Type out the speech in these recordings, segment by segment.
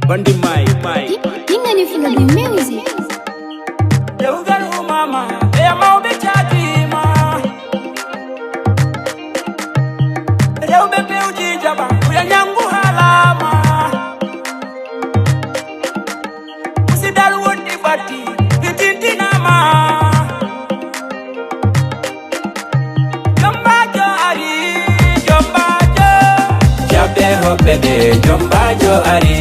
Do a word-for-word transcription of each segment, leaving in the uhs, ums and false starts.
Bandi mai mai. Ingani fula du music. Dewgal umama, e mawɓe caatima. Rewɓe pewji jaɓa, uya ñanngu haalama. Musidal woɗɗi batti, mi tintinama. Jombaajo ari, jombaajo. Jaɓɓe hoɓɓe ɓe, jombaajo ari.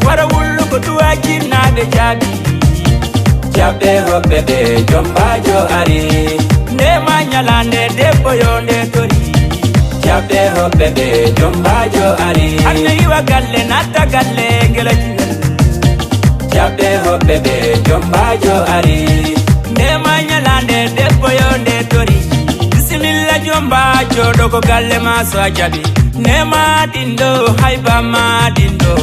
Wara wullu ko duwa jinnaaɓe jaabi. Jaɓɓe hoɓɓe ɓe, jombaajo ari. Ndema ñalaande debbo yo nde tori. Jaɓɓe hoɓɓe ɓe, jombaajo ari. Anne iwa galle, natta galle, ngela jinal. Jaɓɓe hoɓɓe ɓe, jombaajo ari. Ndema ñalaande debbo yo nde tori. Bisimilla jombaajo, ɗo ko galle ma so a jaɓi. Ndema ɗin ɗo, hayba ma ɗin ɗo.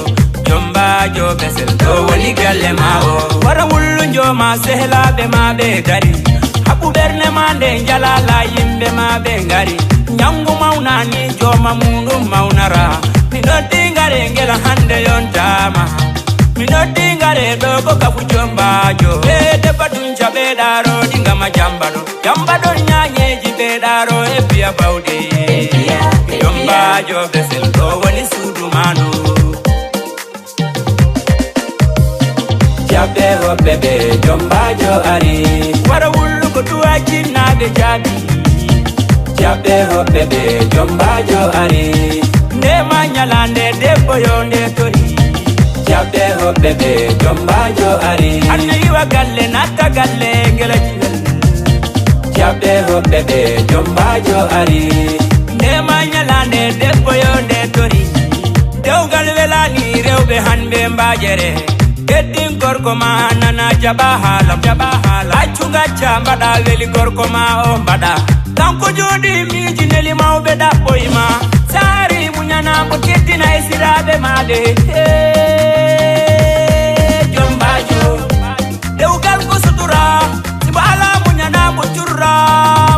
Jombaajo besel, ɗo woni galle ma o. Wara wullu njooma sehlaaɓe ma ɓe dari. Haɓu ɓerne ma nde njalala yimɓe ma ɓe ngari. Ñanngu mawnani jooma muɗum mawnara. Mi noddi ngare ngela hannde yontama. Mi noddi ngare ɗo ko kafu jombaajo. E debba tun caɓe ɗaaro ɗi ngama jamba ɗo. Jamba ɗon ñaañeeji ɓe ɗaaro e piya bawɗe. Jombaajo besel ɗo woni suudu maano. Jaɓɓe hoɓɓe ɓe, jombaajo ari. Wara wullu ko duwa jinnaaɓe jaabi. Jaɓɓe hoɓɓe ɓe, jombaajo ari. Ndema ñalaande debbo yo nde tori. Jaɓɓe hoɓɓe ɓe, jombaajo ari. Anne iwa galle, natta galle, ngela jinal. Jaɓɓe hoɓɓe ɓe, jombaajo ari. Ndema ñalaande debbo yo nde tori. Dewgal welani rewɓe hanɓe mbaajere. Keddin gorko ma nana jaɓa haalam, jaɓa haalam. Accu gacca mbaɗa weli gorko ma o mbaɗa. Kanko jooɗi miiji neli mawɓe ɗaɓɓoy ma. Saari muñana mo teddina e siraaɓe ma de. Hee, jombaajo. Dewgal ko sutura. Sibo ala muñana mo jurra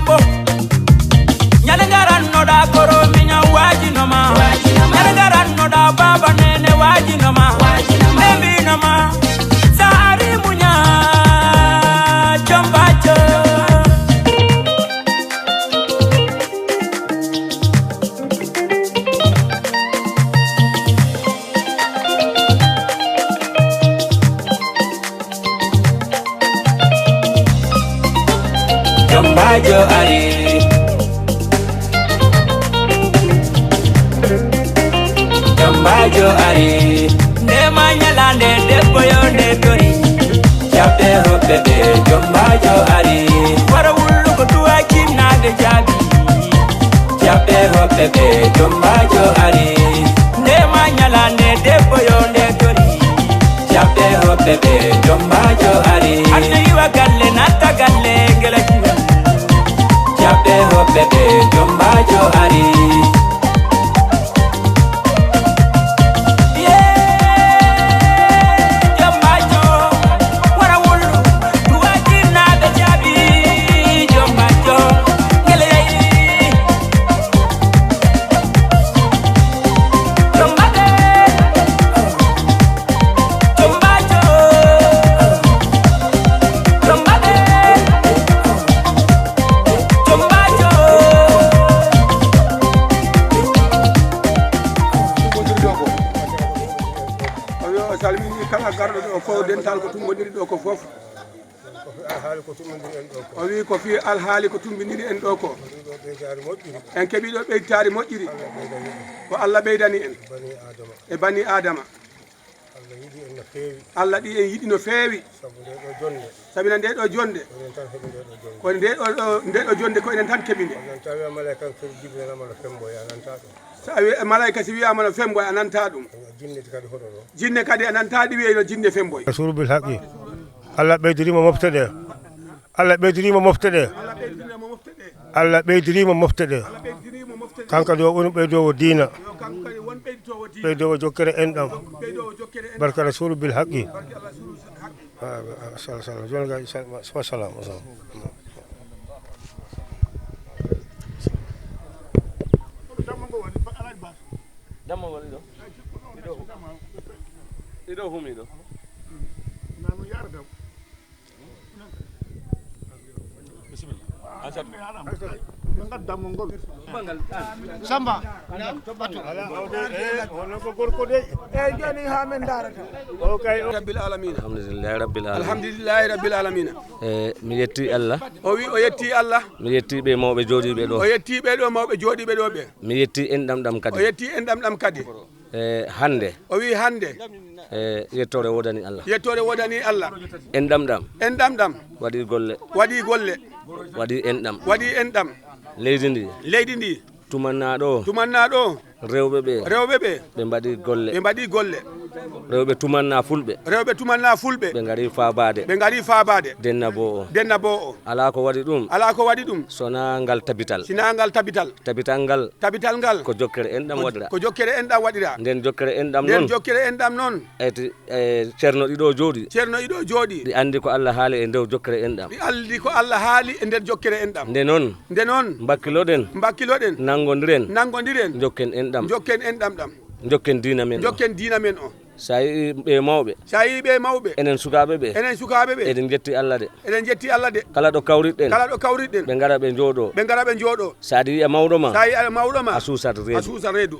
mo. Ñande garannoɗa koro miña waajino ma. Ñande garannoɗa baaba nene waajino ma. Ɓe mbino ma. Saari muña jombaajo. Jombaajo ari. Jombaajo ari. Ndema ñalaande debbo yo nde tori. Jaɓɓe hoɓɓe ɓe, jombaajo ari. Wara wullu ko duwa jinnaaɓe jaabi. Jaɓɓe hoɓɓe ɓe, jombaajo ari. Ndema ñalaande debbo yo nde tori. Jaɓɓe hoɓɓe ɓe, jombaajo ari. Anne iwa galle, natta galle, ngela jinal. Jaɓɓe hoɓɓe ɓe, jombaajo ari. Yee, jombaajo, wara wullu, duwa jinnaaɓe jaabi, jombaajo, ngela yayi. O salmini kala garɗo ɗo ko dental ko tummbodiri ɗo ko fof. Alhaali ko tummbindiri en ɗo ko. O wi ko fii alhaali ko tummbindiri en ɗo ko. Ɗo ɓeydaari moƴƴiri. En keɓii ɗo ɓeytaari moƴƴiri. Allah ɓeydani en. Ko Allah ɓeydani en. Bani Aadama. E bani Aadama. Allah yiɗi en no feewi. Allah ɗi en yiɗi no feewi. Sabu nde ɗo jonnde. Sabina nde ɗo jonnde. Ko enen tan heɓi nde ɗo jonnde. Ko nde ɗo, ɗo, nde ɗo jonnde ko enen tan keɓi nde. Kono noon tawi malaika en kadi Jibril ama no femboya, a nanta ɗum. Sa wi-, malaika si wiyama no femboya, a nanta ɗum. Jinne kadi hoɗo ɗo. Jinne kadi a nanta ɗi wiyayno jinne femboy. Rasul bil haqqi. Allah ɓeydiri mo mofte ɗe. Allah ɓeydiri mo mofte ɗe. Allah ɓeydiri mo mofte ɗe. Allah ɓeydiri mo mofte ɗe. Allah ɓeydiri mo mofte ɗe. Kanko kadi o woni ɓeydoowo diina. Yo kanko kadi won ɓeydoowo diina. Ɓeydoowo jokkere enɗam. Ɓeydoowo jokkere enɗam. Barka Rasul bil haqqi. Barka Rasul bil haqqi. Ah, ah, salam, salam. Jooni kay, salam, salam, salam. Salam. Dammugal ɗiɗo. Ɗiɗo hu-, ɗiɗo humi ɗo. Samba. Hono ko gorko de. Eyyi, joni ha min darata. O kay o. Rabbil alamina. Alhamdulillahi rabbil alamina. Alhamdulillahi rabbil alamina. E, mi yetti Allah. O wi o yetti Allah. Mi yetti ɓe mawɓe jooɗiiɓe ɗo. O yetti ɓe ɗo mawɓe jooɗiiɓe ɗo ɓe. Mi yetti enɗam ɗam kadi. O yetti enɗam ɗam kadi. E, hannde. O wi hannde. E, yettoore woodani Allah. Yettoore woodani Allah. Enɗam ɗam. Enɗam ɗam. Waɗi golle. Waɗi golle. Waɗi enɗam. Waɗi enɗam. Leydi ndi. Leydi ndi. Tumanna ɗo. Tumanna ɗo. Rewɓe ɓe. Rewɓe ɓe. Ɓe mbaɗi golle. Ɓe mbaɗi golle. Rewɓe tumanna fulɓe. Rewɓe tumanna fulɓe. Ɓe ngari faabaade. Ɓe ngari faabaade. Denna bo o. Denna bo o. Alaa ko waɗi ɗum. Alaa ko waɗi ɗum. Sona ngal tabital. Sina ngal tabital. Tabital ngal. Tabital ngal. Ko jokkere enɗam waɗira. Ko jokkere enɗam waɗira. Nden jokkere enɗam noon. Nden jokkere enɗam noon. Eti, e, ceerno ɗiɗo jooɗi. Ceerno ɗiɗo jooɗi. Ɗi anndi ko Allah haali e nder jokkere enɗam. Ɗi anndi ko Allah haali e nder jokkere enɗam. Nde noon. Nde noon. Mbakkiloɗen. Mbakkiloɗen. Nanngondiren. Nanngondiren. Jokken enɗam. Jokken enɗam ɗam. Jokken diina men o. Jokken diina men o. Sa yi'i ɓe mawɓe. Sa yi'i ɓe mawɓe. Enen sukaaɓe ɓe. Enen sukaaɓe ɓe. Eɗen jetti Allah de. Eɗen jetti Allah de. Kala ɗo kawritɗen. Kala ɗo kawritɗen. Ɓe ngara ɓe njooɗo. Ɓe ngara ɓe njooɗo. Sa yi'i a mawɗo ma. Sa yi'i a mawɗo ma. A suusat reedu. A suusat reedu.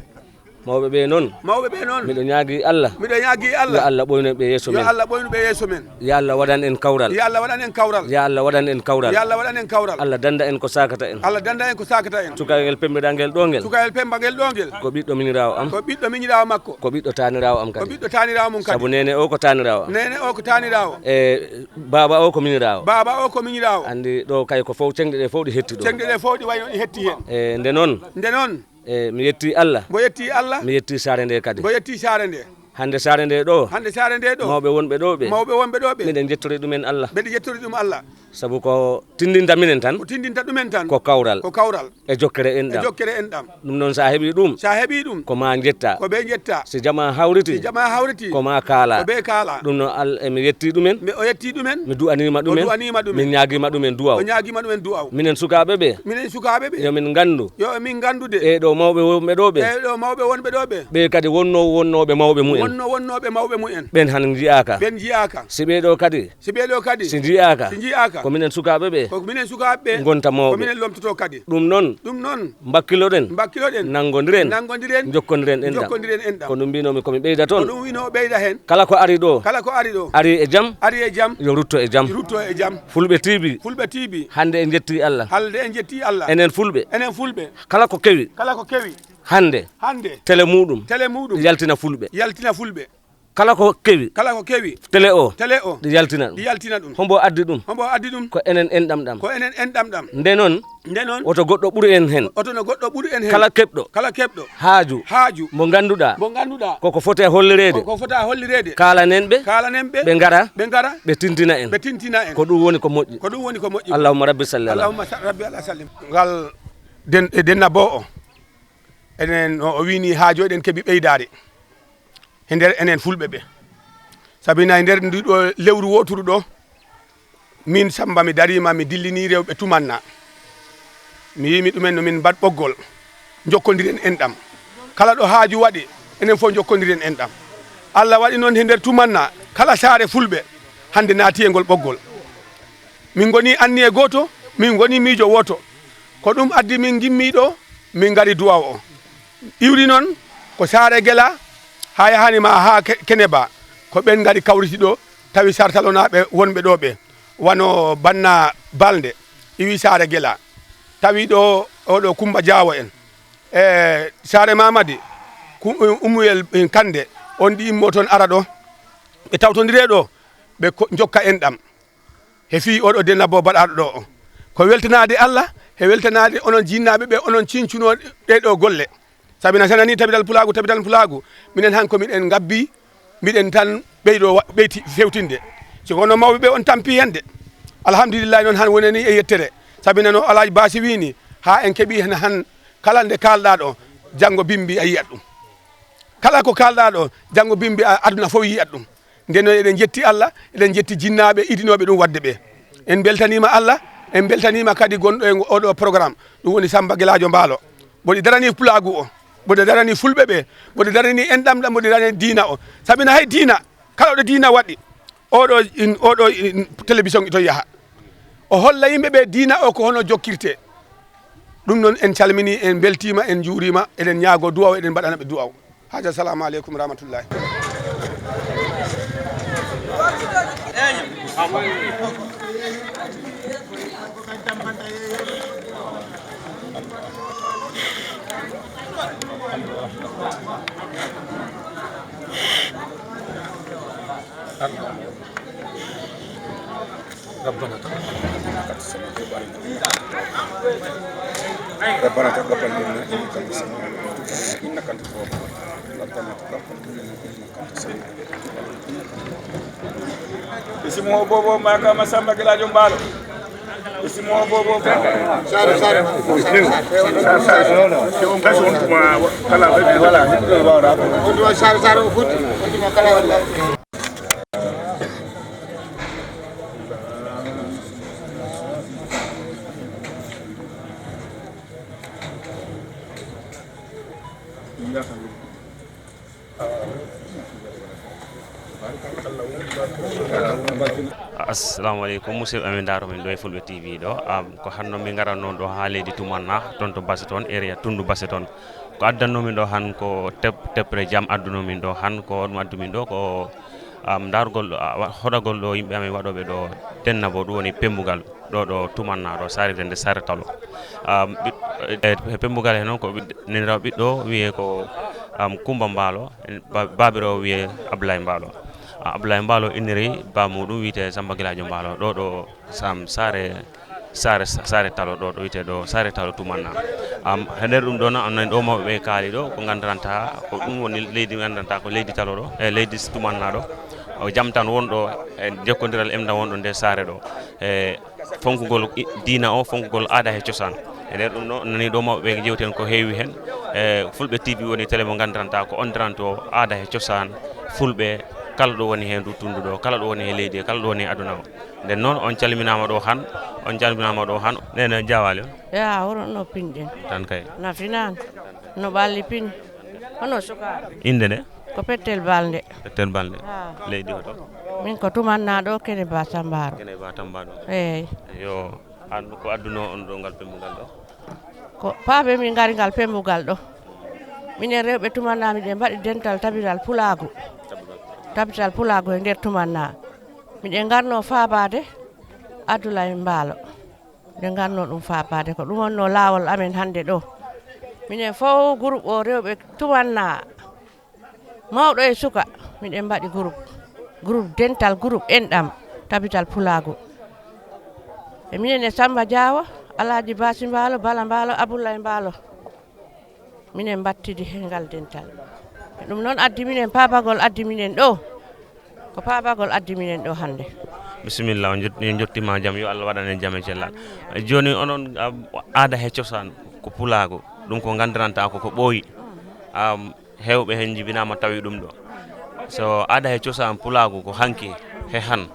Mawɓe ɓe noon. Mawɓe ɓe noon. Miɗo ñaagi Allah. Miɗo ñaagi Allah. Yo Allah ɓoyno ɓe yeeso men. Yo Allah ɓoyno ɓe yeeso men. Yo Allah waɗan en kawral. Yo Allah waɗan en kawral. Yo Allah waɗan en kawral. Yo Allah waɗan en kawral. Allah danda en ko sakata en. Allah danda en ko sakata en. Sukayel pembiɗal ngel ɗo ngel. Sukayel pemba ngel ɗo ngel. Ko ɓiɗɗo miñiraawo am. Ko ɓiɗɗo miñiraawo makko. Ko ɓiɗɗo taaniraawo am kadi. Ko ɓiɗɗo taaniraawo mum kadi. Sabu neene o ko taaniraawo am. Neene o ko taaniraawo. E baaba o ko miñiraawo. Baaba o ko miñiraawo. Anndi ɗo kay ko fof ceŋɗe ɗe fof ɗi hetti ɗo. Ceŋɗe ɗe fof ɗi wayno ɗi hetti heen. E nde noon. Nde noon. E, mi yetti Allah. Mbo yetti Allah. Mi yetti saare nde kadi. Mbo yetti saare nde. Hannde saare nde ɗo. Hannde saare nde ɗo. Mawɓe wonɓe ɗo ɓe. Mawɓe wonɓe ɗo ɓe. Miɗen jettori ɗumen Allah. Mbeɗa jettori ɗum Allah. Sabu ko tindinta minen tan. Ko tindinta ɗumen tan. Ko kawral. Ko kawral. E jokkere enɗam. E jokkere enɗam. Ɗum noon sa heɓi ɗum. Sa heɓi ɗum. Ko ma jetta. Ko ɓe jetta. Si jama hawriti. Si jama hawriti. Ko ma kaala. Ko ɓe kaala. Ɗum noon al-, e mi yetti ɗumen. Mi, o yetti ɗumen. Mi du'anima ɗumen. O du'anima ɗumen. Mi ñaagima ɗumen du'aw. O ñaagima ɗumen du'aw. Minen sukaaɓe ɓe. Minen sukaaɓe ɓe. Yo min nganndu. Yo min nganndu de. Ɓee ɗo mawɓe wonɓe ɗo ɓe. Ɓee ɗo mawɓe wonɓe ɗo ɓe. Ɓee kadi wonno wonnooɓe mawɓe mumen. Wonno wonnooɓe mawɓe mumen. Ɓen han njiyaaka. Ɓen njiyaaka. Si ɓee ɗo kadi. Si ɓee ɗo kadi. Si njiyaaka. Si njiyaaka. Ko minen sukaaɓe ɓe. Ko minen sukaaɓe ɓe. Ngonta mawɓe. Ko minen lomtoto kadi. Ɗum noon. Ɗum noon. Mbakkiloɗen. Mbakkiloɗen. Nanngondiren. Nanngondiren. Njokkondiren enɗam. Njokkondiren enɗam. Ko ɗum mbinoomi ko mi ɓeyda toon. Ko ɗum wino ɓeyda heen. Kala ko ari ɗo. Kala ko ari ɗo. Ari e jam. Ari e jam. Yo rutto e jam. Rutto e jam. Fulɓe tiibi. Fulɓe tiibi. Hannde en jetti Allah. Hannde en jetti Allah. Enen fulɓe. Enen fulɓe. Kala ko kewi. Kala ko kewi. Hannde. Hannde. Tele muɗum. Tele muɗum. Yaltina fulɓe. Yaltina fulɓe. Kala ko kewi. Kala ko kewi. Tele o. Tele o. Ɗi yaltina ɗum. Ɗi yaltina ɗum. Hombo addi ɗum. Hombo addi ɗum. Ko enen enɗam ɗam. Ko enen enɗam ɗam. Nde noon. Nde noon. Woto goɗɗo ɓuru en hen. Woto no goɗɗo ɓuru en hen. Kala keɓɗo. Kala keɓɗo. Haaju. Haaju. Mo ngannduɗaa. Mo ngannduɗaa. Koko foti hollireede. Koko foti hollireede. Kaalanen ɓe. Kaalanen ɓe. Ɓe ngara. Ɓe ngara. Ɓe tintina en. Ɓe tintina en. Ko ɗum woni ko moƴƴi. Ko ɗum woni ko moƴƴi. Allahumma rabbi salli ala. Allahumma sa-, rabbi ala sallim. Ngal den-, e denna bo o. Enen no o wini haajo eɗen keɓi ɓeydaade. He nder enen fulɓe ɓe. Sabi na e nder ndi ɗo lewru wooturu ɗo, min Samba mi dariima, mi dillinii rewɓe tumanna. Mi yimi ɗumen no min mbaɗ ɓoggol. Njokkondiren enɗam. Kala ɗo haaju waɗi, enen fof njokkondiren enɗam. Allah waɗi noon he nder tumanna, kala saare fulɓe, hannde naati e ngol ɓoggol. Min ngoni anniye gooto, min ngoni miijo wooto. Ko ɗum addi min ngimmi ɗo, min ngari duwaw o. Iwri noon ko Saare Gela, haa yahani ma haa Ke-, Keneba. Ko ɓen ngari kawriti ɗo, tawi Sartalonaaɓe wonɓe ɗo ɓe. Wano Banna Balnde, iwi Saare Gela. Tawi ɗo oɗo Kumba Jaawo en. E Saare Mamadi, Ku-, Ummuyel Kande, on ɗi immo toon ara ɗo. Ɓe tawtondire ɗo, ɓe ko-, njokka enɗam. He fii oɗo denna bo baɗaaɗo ɗo o. Ko weltanaade Allah, he weltanaade onon jinnaaɓe ɓe, onon cincunoo ɗee ɗoo golle. Sabi na senani Tabital Pulaagu, Tabital Pulaagu, minen han ko miɗen ngabbi, miɗen tan ɓeydo wa-, ɓeyti fewtinde. Si kono mawɓe ɓe on tampi hen de. Alhamdulillahi noon han wonani e yettere. Sabi na no Alaaji Baasi wiini, haa en keɓi hen han kala nde kaalɗaa ɗo, janngo bimbi a yiyat ɗum. Kala ko kaalɗaa ɗo, janngo bimbi a-, aduna fof yiyat ɗum. Nden noon eɗen njetti Allah, eɗen njetti jinnaaɓe idinooɓe ɗum waɗde ɓe. En mbeltaniima Allah, en mbeltaniima kadi gonɗo e ngo-, oɗo programme, ɗum woni Samba Gelaajo Mbaalo. Mboɗi daranii pulaagu o. Mboɗo darani fulɓe ɓe, mboɗo darani enɗam ɗam, mboɗo darani diina o. Sabi no hay diina, kala ɗo diina waɗi, oɗo in, oɗo in télévision ito yaha. O holla yimɓe ɓe diina o ko hono jokkirte. Ɗum noon en calmini, en mbeltiima, en njuuriima, eɗen ñaago duwaw, eɗen mbaɗana ɓe duwaw. Haaja, assalamu aleykum wa rahmatullahi. ربنا تقبل منا إنك أنت السميع الدعاء. ربنا تقبل منا إنك أنت السميع الدعاء. إنك أنت التواب الرحيم. ربنا تقبل منا إنك أنت السميع الدعاء. Isimo bobo maka masamba kila jombalo. Isimo bobo. Sare, sare. Voilà. Sare, sare, o foti. Assalamu aleykum, musidɓe amen, ndaaro min ɗo e Fulɓe T V ɗo. Am, ko hanno min ngaranno ɗo haa leydi Tumanna, toon to Basse toon, area Tunndu Basse toon. Ko addanno min ɗo han ko tep-, tepre jam adduno min ɗo han, ko ɗum addu min ɗo ko, am, ndaargol, a, wa-, hoɗagol ɗo yimɓe amen waɗooɓe ɗo denna bo ɗum woni pembugal ɗo, ɗo Tumanna ɗo, saare nde, nde saare talo. Am, ɓiɗ-, e, e pembugal he noon ko ɓiɗ-, neniraawo ɓiɗɗo wiyee ko, am, Kumba Mbaalo, ba-, baabiraawo wiyee Abdoulaye Mbaalo. A, Abdoulaye Mbaalo inniri baamuɗum wiyetee Samba Gilaajo Mbaalo, ɗo, ɗo Sam saare, saare, saare talo ɗo, ɗo wiyetee ɗo saare talo Tumanna. Am, he nder ɗum ɗo na, on nani ɗo mawɓe ɓe kaali ɗo, ko nganndiranta, ko ɗum woni leydi nganndiranta ko leydi talo ɗo, e leydi Tumanna ɗo. O jam tan won ɗo, e jokkondiral emɗam won ɗo nde saare ɗo. E fonkugol i-, diina o, fonkugol aada he cosaan. E nder ɗum ɗo, on nani ɗo mawɓe ɓe jewten ko heewi heen. E Fulɓe T V woni télé mo nganndiranta ko on daranto aada he cosaan Fulɓe kala ɗo woni he ndu tunndu ɗo, kala ɗo woni he leydi, kala ɗo woni he aduna o. Nden noon, on calminaama ɗo han, on calminaama ɗo han. Neene, jaawaali on? Yaa, wuro no pinɗen. Tan kay. Na finan. No ɓalli pin. Hono sukaaɓe. Innde nde? Ko Pettel Balde. Pettel Balde. Haa. Leydi hoto? Min ko Tumanna ɗo, Kene Ba Samba ɗo. Kene Ba Samba ɗo. Eey. Yo, an ko adduno on ɗo ngal pembugal ɗo? Ko paabe min ngari ngal pembugal ɗo. Minen rewɓe Tumanna miɗen mbaɗi dental tabital pulaagu. Tabital pulaagu e nder Tumanna. Miɗen ngarno faabaade Abdoulaye Mbaalo. Miɗen ngarno ɗum faabaade. Ko ɗum wonno laawol amen hannde ɗo. Minen fof groupe o rewɓe Tumanna, mawɗo e suka, miɗen mbaɗi groupe. Groupe dental, groupe enɗam, tabital pulaagu. E minen e Samba Diawo, Alaaji Baasi Mbaalo, Bala Mbaalo, Abdoulaye Mbaalo. Minen mbattidi he ngal dental. Ɗum noon addi minen paabagol, addi minen ɗo. Ko paabagol addi minen ɗo hannde. Bisimilla, on jot-, on njottiima jam, yo Allah waɗan en jam e cellal. Jooni onon, am, aada he cosaan ko pulaagu, ɗum ko nganndiranta ko, ko ɓooyi. Am, heewɓe heen njibinaama tawi ɗum ɗo. So aada he cosaan pulaagu ko hanki he han.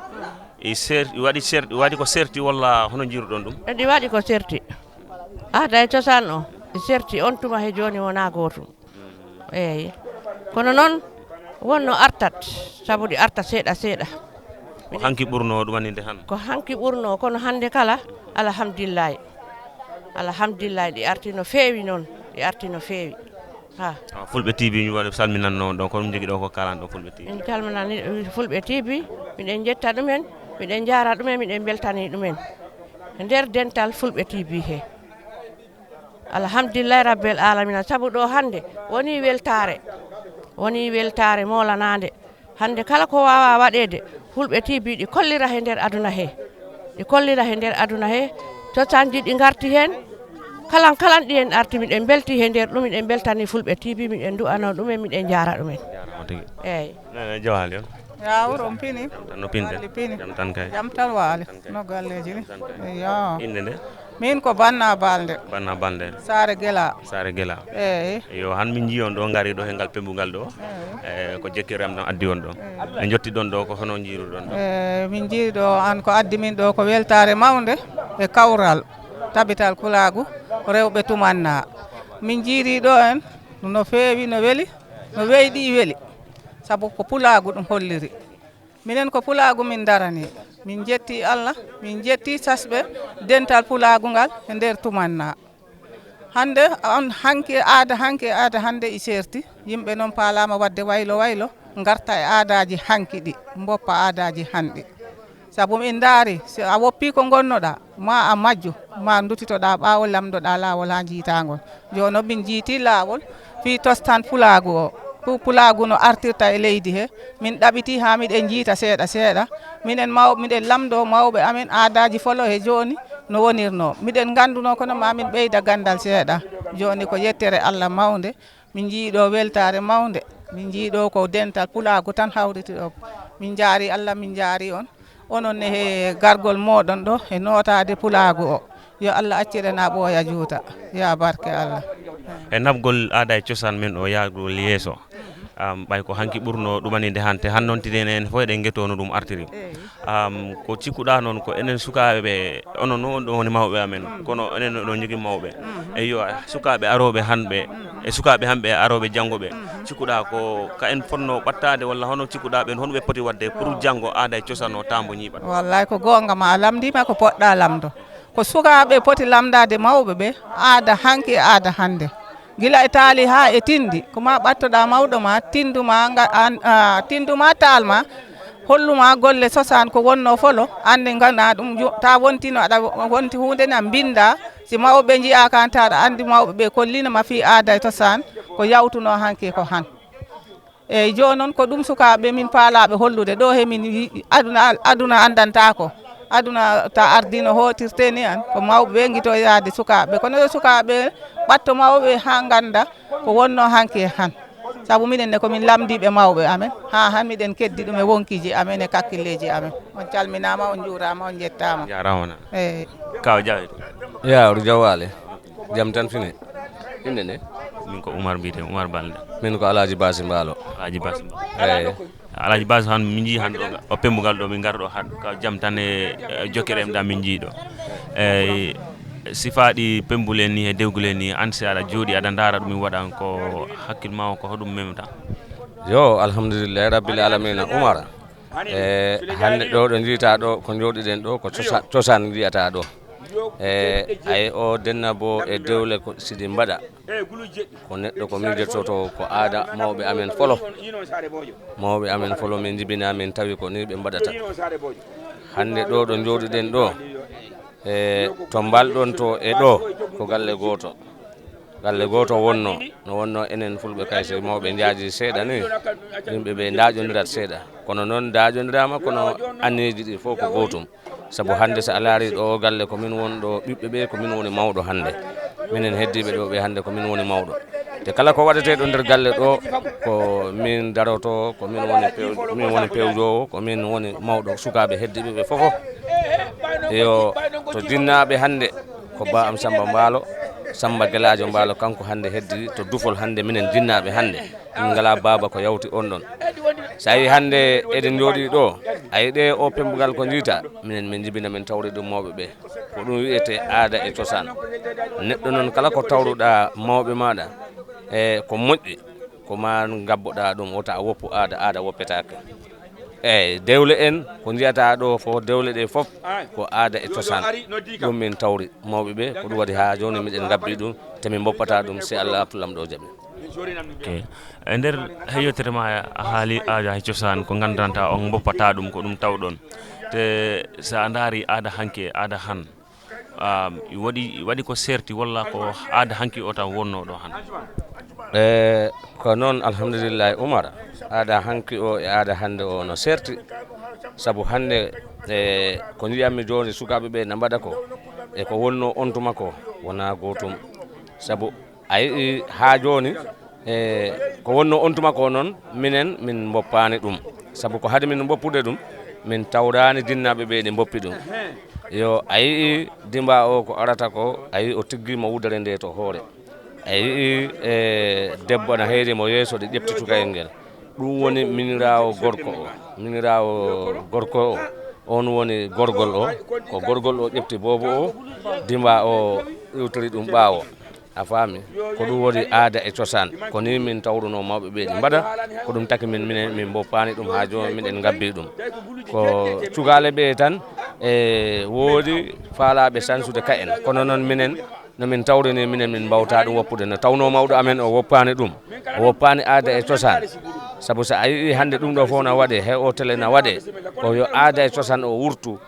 I ser-, i waɗi ser-, i waɗi ko serti walla hono njiiruɗon ɗum? Eɗi waɗi ko serti. Aada e cosaan o, i serti on tuma he jooni wonaa gootum. Eeyi. Kono noon, wonno artat, sabu ɗi arta seeɗa seeɗa. Ko hanki ɓurno ɗumaninde han? Ko hanki ɓurno, kono hannde kala, alhamdulillahi. Alhamdulillahi, ɗi arti no feewi noon, ɗi arti no feewi. Ha. Ah, Fulɓe T V ñu waɗi salminanno ɗo, ko ɗum jogii ɗo ko kalan ɗo Fulɓe T V. En calminani Fulɓe T V, miɗen njetta ɗumen, miɗen njaara ɗumen, miɗen mbeltani ɗumen. E nder dental Fulɓe T V he. Alhamdulillahi Rabbil Alamina, sabu ɗo hannde woni weltaare, woni weltaare moolanaande. Hannde kala ko waawaa waɗeede, Fulɓe T V ɗi kollira he nder aduna he. Ɗi kollira he nder aduna he, cosaanji ɗi ngarti heen, kalan kalan ɗi en arti, miɗen mbelti he nder ɗum, miɗen mbeltani Fulɓe T V, miɗen du'ano ɗumen, miɗen njaara ɗumen. Jaaraama tigi. Eeyi. Nene, jawaali on? Yaa, wuro on pini? Jam tan, no pinɗen? Waali pini. Jam tan kay. Jam tan waali. Tan kay. No galleeji ni? Jam tan kay. Eeyi, yaa. Innde nde? Min ko Banna Balde. Banna Balde. Saare Gela. Saare Gela. Eeyi. Yo, han min njii on ɗo, ngari ɗo he ngal pembugal ɗo. Eeyi. E, ko jekkere am ɗon addi on ɗo. Eeyi. Ɓe njotti ɗon ɗo, ko hono njiiruɗon ɗo? Eeyi, min njii ɗo, an ko addi min ɗo ko weltaare mawnde e kawral, tabital pulaagu, rewɓe Tumanna. Min njiiri ɗo en, No feewi, no weli, no weyɗi weli, sabu ko pulaagu ɗum holliri. Minen ko pulaagu min darani. Min njetti Allah, min njetti sasɓe dental pulaagu ngal e nder tumanna. Hannde on hanki aada hanki e aada hannde i seerti. Yimɓe noon paalaama waɗde waylo waylo, ngarta e aadaaji hanki ɗi, mboppa aadaaji hanɗi. Sabu min ndaari, si a woppii ko ngonnoɗaa, ma a majju, ma ndutitoɗaa ɓaawo, lamndoɗaa laawol haa njiitaa ngol. Jooni min njiitii laawol fii tostan pulaagu o. Pu-, pulaagu no artirta e leydi he, min ɗaɓitii haa miɗen njiita seeɗa seeɗa. Minen maw-, miɗen lamndoo mawɓe amen aadaaji folo he jooni no wonirnoo. Miɗen nganndunoo kono ma min ɓeyda ganndal seeɗa. Jooni ko yettere Allah mawnde. Min njii ɗo weltaare mawnde. Min njii ɗo ko dental pulaagu tan hawriti ɗo. Min njaari Allah, min njaari on. Onon ne he gargol mooɗon ɗo, he nootaade pulaagu o. Yo Allah accire na ɓooya juuta. Ya barke Allah. E naɓgol aada e cosaan men o yaagol yeeso. Am, ɓay ko hanki ɓurno ɗumaninde hante, han noon tiden en fof eɗen ngetoo no ɗum artiri. Eey. Am, ko cikkuɗaa noon ko enen sukaaɓe, onon noon ɗo woni mawɓe amen, kono enen ɗo njogii mawɓe. Eyyo, sukaaɓe arooɓe hanɓe, e sukaaɓe hanɓe arooɓe janngo ɓe. Cikkuɗaa ko ka en fotnoo ɓattaade walla hono cikkuɗaa ɓen, hono ɓe poti waɗde pour janngo aada e cosaan o taambo ñiiɓat? Wallay ko goonga ma, a lamndiima ko poɗɗaa lamndo. Ko sukaaɓe poti lamndaade mawɓe ɓe, aada hanki e aada hannde. Gila e taali haa e tinndi, ko ma ɓattoɗaa mawɗo ma, tinndu ma, nga-, an-, a, tinndu ma, taal ma, hollu ma golle cosaan ko wonnoo folo, anndi ngana ɗum jo-, ta wontino aɗa wonti huunde na mbinnda, si mawɓe njiyaa kan ta aɗa anndi mawɓe ɓe kollino ma fii aada e cosaan, ko yawtunoo hanki ko han. Eey, jooni noon ko ɗum sukaaɓe min paalaaɓe hollude ɗo he min wi-, aduna, aduna anndantaako. Aduna ta ardino hootirte ni an, ko mawɓe ɓe ngito yaade sukaaɓe. Kono yo sukaaɓe ɓatto mawɓe haa ngannda ko wonnoo hanki e han. Sabu minen ne ko min lamndiiɓe mawɓe amen, haa han miɗen keddi ɗum e wonkiiji amen e kakkilleeji amen. On calminaama, on njuuraama, on njettaama. Jaaraama na. Eey. Kaw Jaawe. Yaa, oɗo jawaale. Jam tan fine. Innde nde? Min ko Umar mbiyetee, Umar Balde. Min ko Alaaji Baasi Mbaalo. Alaaji Baasi Mbaalo. Eey. Alaaji Baasi, han min njii han ɗo, o pembugal ɗo, min ngar ɗo han, ka jam tan e, e jokkere em ɗa min njii ɗo. Eey, sifaaɗi pembule ni e dewgule ni, an si aɗa jooɗi aɗa ndaara ɗum, mi waɗan ko hakkil ma o, ko hoɗum memta? Yo, alhamdulillahi rabbil alamina, Umar. E hannde ɗo, ɗo njiita ɗo, ko njooɗiɗen ɗo, ko cosa-, cosaan njiyataa ɗo. E ay o denna bo e dewle ko siɗi mbaɗa. Ko neɗɗo ko miijototo ko aada mawɓe amen folo. Mawɓe amen folo min njibina, min tawi ko ni ɓe mbaɗata. Hannde ɗo, ɗo njooɗiɗen ɗo, e to mbalɗon to e ɗo, ko galle gooto. Galle gooto wonno, no wonno enen Fulɓe Kayse mawɓe njaaji seeɗa ni, yimɓe ɓe ndaaƴondirat seeɗa. Kono noon ndaaƴondiraama, kono anniyeeji ɗi fof ko gootum. Sabu hannde so a laarii ɗo galle ko min won ɗo ɓiɓɓe ɓe, ko min woni mawɗo hannde. Minen heddiiɓe ɗo ɓe hannde ko min woni mawɗo. Te kala ko waɗetee ɗo nder galle ɗo, ko min daroto, ko min woni pew-, min woni pewjoowo, ko min woni mawɗo sukaaɓe heddiiɓe ɓe fof. Yo to jinnaaɓe hannde, ko ba am Samba Mbaalo, Samba Gelaajo Mbaalo, kanko hannde heddi to Dufol hannde, minen jinnaaɓe hannde, min ngalaa baaba ko yawti on ɗon. So a yii hannde eɗen njooɗii ɗo, a yii ɗe o pembugal ko njiita, minen min njibina min tawri ɗum mawɓe ɓe. Ko ɗum wiyetee aada e cosaan. Neɗɗo noon kala ko tawruɗaa mawɓe maaɗa, e ko moƴƴi, ko ma ngabboɗaa ɗum, wota a woppu aada, aada woppetaake. Eey, dewle en, ko njiyataa ɗo fof, dewle ɗe fof ko aada e cosaan. Ɗum min tawri mawɓe ɓe, ko ɗum waɗi haa jooni miɗen ngabbi ɗum, te min mboppataa ɗum si Allah artu Laamɗo o jaɓi. Ok. E nder he yewtere ma a haali aada e cosaan, ko nganndantaa on mboppataa ɗum, ko ɗum tawɗon. Te so a ndaari aada hanki e aada han, um, waɗi, waɗi ko serti walla ko aada hanki o tan wonnoo ɗo han? E ko noon, alhamdulillahi, Umar, aada hanki o e aada hannde o no serti. Sabu hannde, e ko njiyammi jooni sukaaɓe ɓe na mbaɗa ko, e ko wonnoo on tuma ko, wonaa gootum. Sabu a yii haa jooni, e ko wonnoo on tuma ko noon, minen min mboppaani ɗum. Sabu ko hade min mboppude ɗum, min tawraani jinnaaɓe ɓe ɗi mboppi ɗum. Yo a yii dimba o ko arata ko, a yii o tiggiima wudere nde to hoore. A yii, e, debbo na heyri mo yeeso, ɗi ƴefti cukayel ngel. Ɗum woni miniraawo gorko o. Miniraawo gorko o, on woni gorgol o. Ko gorgol o ƴefti boobo o, dimba o iwtori ɗum ɓaawo. A faami? Ko ɗum woni aada e cosaan. Ko nii min tawruno mawɓe ɓe ɗi mbaɗa. Ko ɗum taki min, minen, min mboppaani ɗum haa jooni, miɗen ngabbi ɗum. Ko cukaale ɓe tan e woodi faalaaɓe sansude ka en. Kono noon minen, no min tawrini, minen min mbawta ɗum woppude. No tawno mawɗo amen o woppaani ɗum. O woppaani aada e cosaan. Sabu so a yii hannde ɗum ɗo fof na waɗe, he o tele na waɗe, ko yo aada e cosaan o wurtu,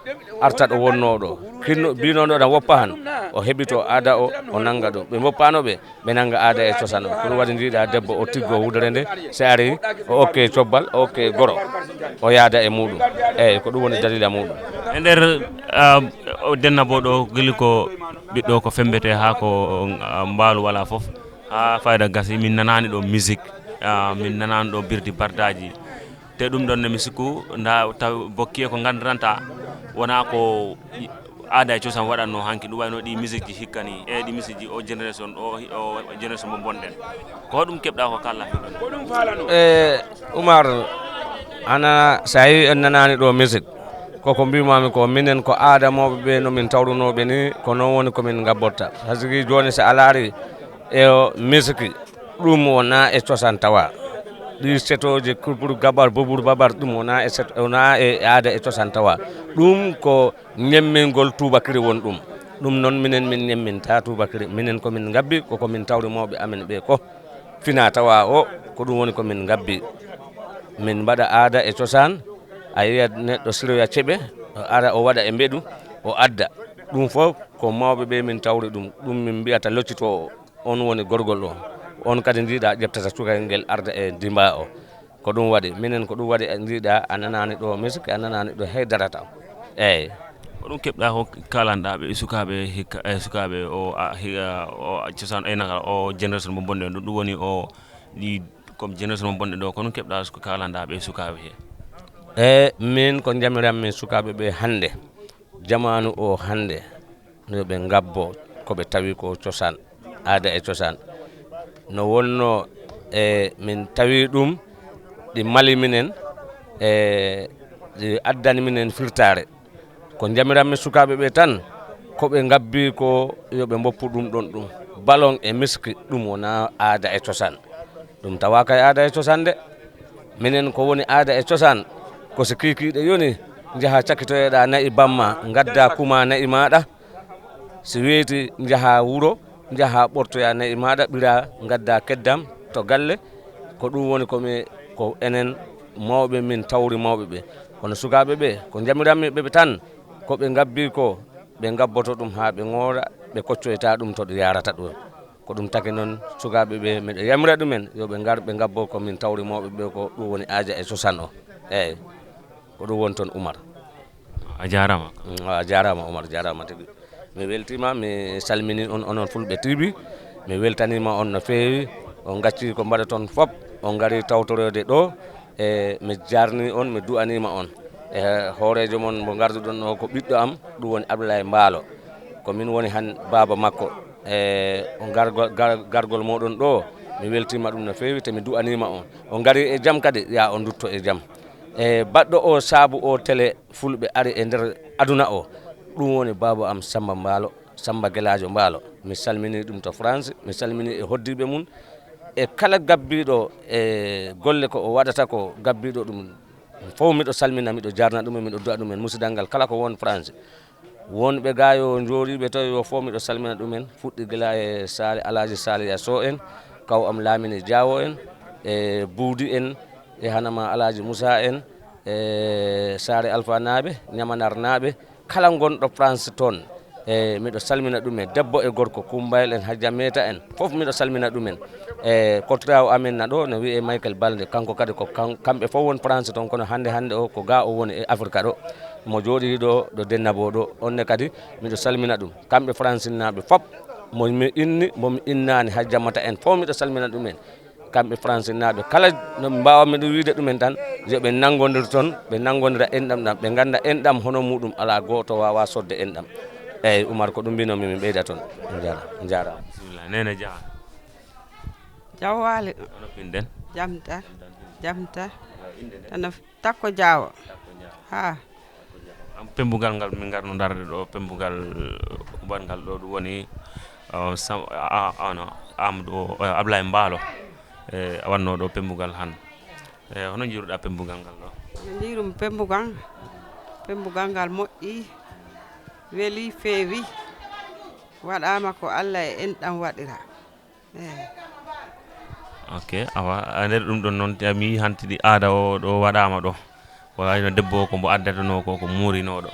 arta ɗo wonnoo ɗo. Kinno, biinooɗo ɗam woppa han, o heɓito aada o, o nannga ɗum. Ɓe mboppaano ɓe, ɓe nannga aada e cosaan o. Ko ɗum waɗi njiiɗa debbo o tiggo wudere nde, so ari, o okke cobbal, o okke goro, o yaada e muɗum. Eeyi, ko ɗum woni dalila muɗum. E nder, ah, o denna bo ɗo, gili ko ɓiɗɗo ko fembete haa ko, ah, mbaalu wala fof. Haa fayda gasi, min nanaani ɗo musique, ah, min nanaani ɗo birdi bardaaji. Te ɗum ɗon ne mi sikku, nda taw bokki e ko nganndiranta, wona ko aada e cosaan waɗatno hanki, ɗum wayno ɗi musique ji hikka ni, e ɗi musique ji o génération, o, o génération mo bonɗen. Ko hoɗum keɓɗa ko kalla? E Umar, ana so a yii en nanaani ɗo musique, koko mbimami ko minen ko aada mawɓe ɓe no min tawrunooɓe ni, ko noon woni ko min ngabbotta. Par ce que jooni so a laari e o musique, ɗum wona e cosaan tawa. Ɗi setooji, kulɓuru gabar, boburu babar, ɗum wona e set-, wona e aada e cosaan tawa. Ɗum ko ñemmingol tuubakiri won ɗum. Ɗum noon minen min ñemminta tuubakiri. Minen ko min ngabbi, ko ko min tawri mawɓe amen ɓe ko. Fina tawa o, ko ɗum woni ko min ngabbi. Min mbaɗa aada e cosaan, a yiyat neɗɗo siroya ceɓe, o ara o waɗa e mbeɗu, o adda. Ɗum fof ko mawɓe ɓe min tawri ɗum. Ɗum min mbiyata loccitoowo. On woni gorgol o. On kadi njiiɗa ƴeftata cukayel ngel arda e dimba o. Ko ɗum waɗi. Minen ko ɗum waɗi njiiɗa a nanaani ɗo musique, a nanaani ɗo hay darata. Eeyi. Ko ɗum keɓɗa ko kalanɗa ɓe sukaaɓe hikka, e sukaaɓe o, a, hi-, a, o cosaan e naka o génération mo bonɗen ɗo, ɗum woni o ɗi comme génération mo bonɗen ɗo, ko ɗum keɓɗa ko kalanɗa ɓe sukaaɓe he? E min ko jamiranmi sukaaɓe ɓe hannde, jamaanu o hannde, no ɓe ngabbo ko ɓe tawi ko cosaan, aada e cosaan. No wonno e min tawi ɗum, ɗi mali minen, e ɗi addani minen firtaare. Ko jamiranmi sukaaɓe ɓe tan, ko ɓe ngabbi ko yo ɓe mboppu ɗum ɗon ɗum. Balon e miski, ɗum wona aada e cosaan. Ɗum tawaaka e aada e cosaan de. Minen ko woni aada e cosaan, ko so kiikiiɗe yoni, njaha cakitoyeɗa na'i bamma, ngadda kuma na'i maɗa. Si weeti, njaha wuro, njaha ɓortoya na'i maɗa, ɓira, ngadda keddam to galle. Ko ɗum woni ko mi, ko enen mawɓe min tawri mawɓe ɓe. Kono sukaaɓe ɓe, ko jamiranmi ɓe tan, ko ɓe ngabbi ko, ɓe ngabboto ɗum haa ɓe ŋoora, ɓe koccoyta ɗum to ɗum yarata ɗum. Ko ɗum taki noon sukaaɓe ɓe, miɗo yamira ɗumen, yo ɓe ngar ɓe ngabbo ko min tawri mawɓe ɓe ko ɗum woni aada e cosaan o. Eeyi, ko ɗum woni toon Umar. A jaaraama. Mm, a jaaraama Umar, jaaraama tigi. Mi weltiima, mi salmini on, onon Fulɓe T V. Mi weltaniima on no feewi. On ngacci ko mbaɗaton fop, on ngari tawtoroyde ɗo. E mi jaarni on, mi du'aniima on. E hooreejo mon mo ngarduɗon o ko ɓiɗɗo am, ɗum woni Abdoulaye Mbaalo. Ko min woni han baaba makko. E o gargo-, gar-, gargol moɗon ɗo, mi weltiima ɗum no feewi, te mi du'aniima on. O ngari e jam kadi, ya o ndutto e jam. E baɗɗo o saabu o tele Fulɓe ari e nder aduna o, ɗum woni baaba am Samba Mbaalo, Samba Gelaajo Mbaalo. Mi salmini ɗum to France, mi salmini e hoddiiɓe mum. E kala gabbiiɗo e golle ko o waɗata ko gabbiiɗo ɗum, fof miɗo salmina, miɗo jaarna ɗum, miɗo du'a ɗum en musidal ngal kala ko won France. Wonɓe ga yo jooɗiiɓe to yo fof miɗo salmina ɗum en, fuɗɗi gila e Saali, Alaaji Saaliya Sow en, kaw am Laamini Jaawo en, e Buudi en, e Hanama Alaaji Musa en, e Saare Alfa naaɓe, Ñamanar naaɓe, kala gonɗo France toon. E miɗo salmina ɗum en, debbo e gorko, Kumbayel en, Hajja Meeta en, fof miɗo salmina ɗum en. E kortiraawo amen na ɗo, no wiyee Michael Balde, kanko kadi ko kan-, kamɓe fof won France toon, kono hannde, hannde o ko ga o woni e Afrika ɗo. Mo jooɗii ɗo, ɗo Dennabo ɗo, on ne kadi miɗo salmina ɗum. Kamɓe Fransnaaɓe fof, mo mi inni, mo mi innaani, Hajja Mata en fof miɗo salmina ɗum en. Kamɓe Fransnaaɓe kala no mbaawmi ɗum wiide ɗumen tan, yo ɓe nanngondir toon, ɓe nanngondira enɗam ɗam, ɓe ngannda enɗam hono muɗum alaa gooto waawaa soodde enɗam. Eeyi, Umar, ko ɗum mbinoomi, mi ɓeyda toon. Njaara-, njaaraama. Bismillah. Neene Dia. Jam waali. Hono pinɗen? Jam tan. Jam tan. Inde nde? Hono Takko Jaawo. Takko Jaawo. Ha. Am pembugal ngal min ngarno darde ɗo, pembugal huɓal ngal ɗo, ɗum woni, O Sam-, a, a, ano, Amadou o, o Ablaye Mbaalo, e, a wannoo ɗo pembugal han. E, hono njiiruɗaa pembugal ngal ɗo? No njiirum pembugal, pembugal ngal moƴƴi, weli, feewi, waɗaama ko Allah e enɗam waɗira. Eey. Ok, awa, a nder ɗum ɗon noon, te mi yii hantidi aada o ɗo waɗaama ɗo. Ko wayno debbo o, ko mbo addatanoo ko, ko muurinooɗo.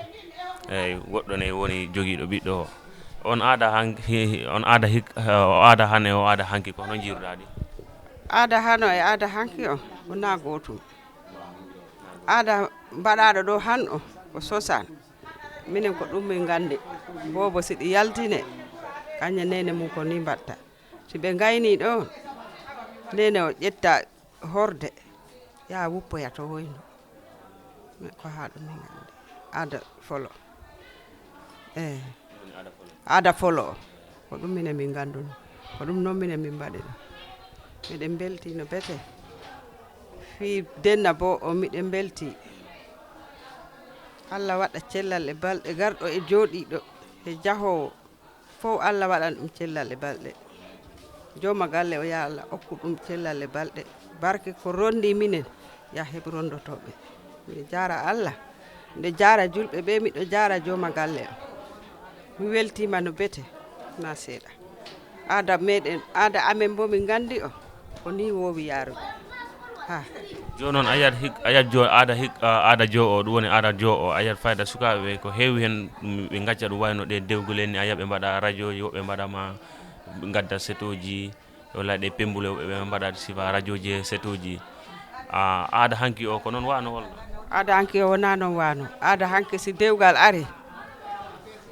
Eey, goɗɗo ne woni jogiiɗo ɓiɗɗo o. On aada han-, hi-, hi-, on aada hik-, o aada han e o aada hanki, ko hono njiiruɗaa ɗi? Aada hano e aada hanki o, wonaa gootum. Aada mbaɗaaɗo ɗo han o, ko sosan. Minen ko ɗum min nganndi. Boobo si ɗi yaltine, kañum e neene mum ko ni mbaɗta. Si ɓe ngaynii ɗo, neene o ƴetta horde, yaa wuppoya to woynu. Ko haa ɗum min nganndi. Aada folo. Eey. Aada folo o. Ko ɗum minen min nganndunoo. Ko ɗum noon minen min mbaɗi ɗum. Miɗen mbeltii no bete. Fii denna bo o miɗen mbeltii. Allah waɗa cellal e balɗe garɗo e jooɗiiɗo e jahoowo. Fof Allah waɗan ɗum cellal e balɗe. Jooma galle o, ya Allah okku ɗum cellal e balɗe. Barke ko rondi minen, ya heɓ rondotooɓe. Miɗo jaara Allah, miɗo jaara julɓe ɓe, miɗo jaara jooma galle o. Mi weltiima no bete, na seeɗa. Aada meɗen, aada amen mbo min nganndi o, ko ni woowi yaarude. Ha. Jooni noon, a yiyat hik-, a yiyat jo-, aada hik-, a, aada jo o, ɗum woni aada jo o, a yiyat fayda sukaaɓe ɓe, ko heewi heen, mm, ɓe ngacca ɗum wayno ɗe dewgol en ni, a yiyat ɓe mbaɗa rajooji, woɓɓe mbaɗa ma, ɓe ngadda setooji, walla ɗe pembule, woɓɓe ɓe mbaɗa sifa rajooji e setooji. A, aada hanki o, ko noon wano walla? Aada hanki o wonaa noon wano. Aada hanki si dewgal ari,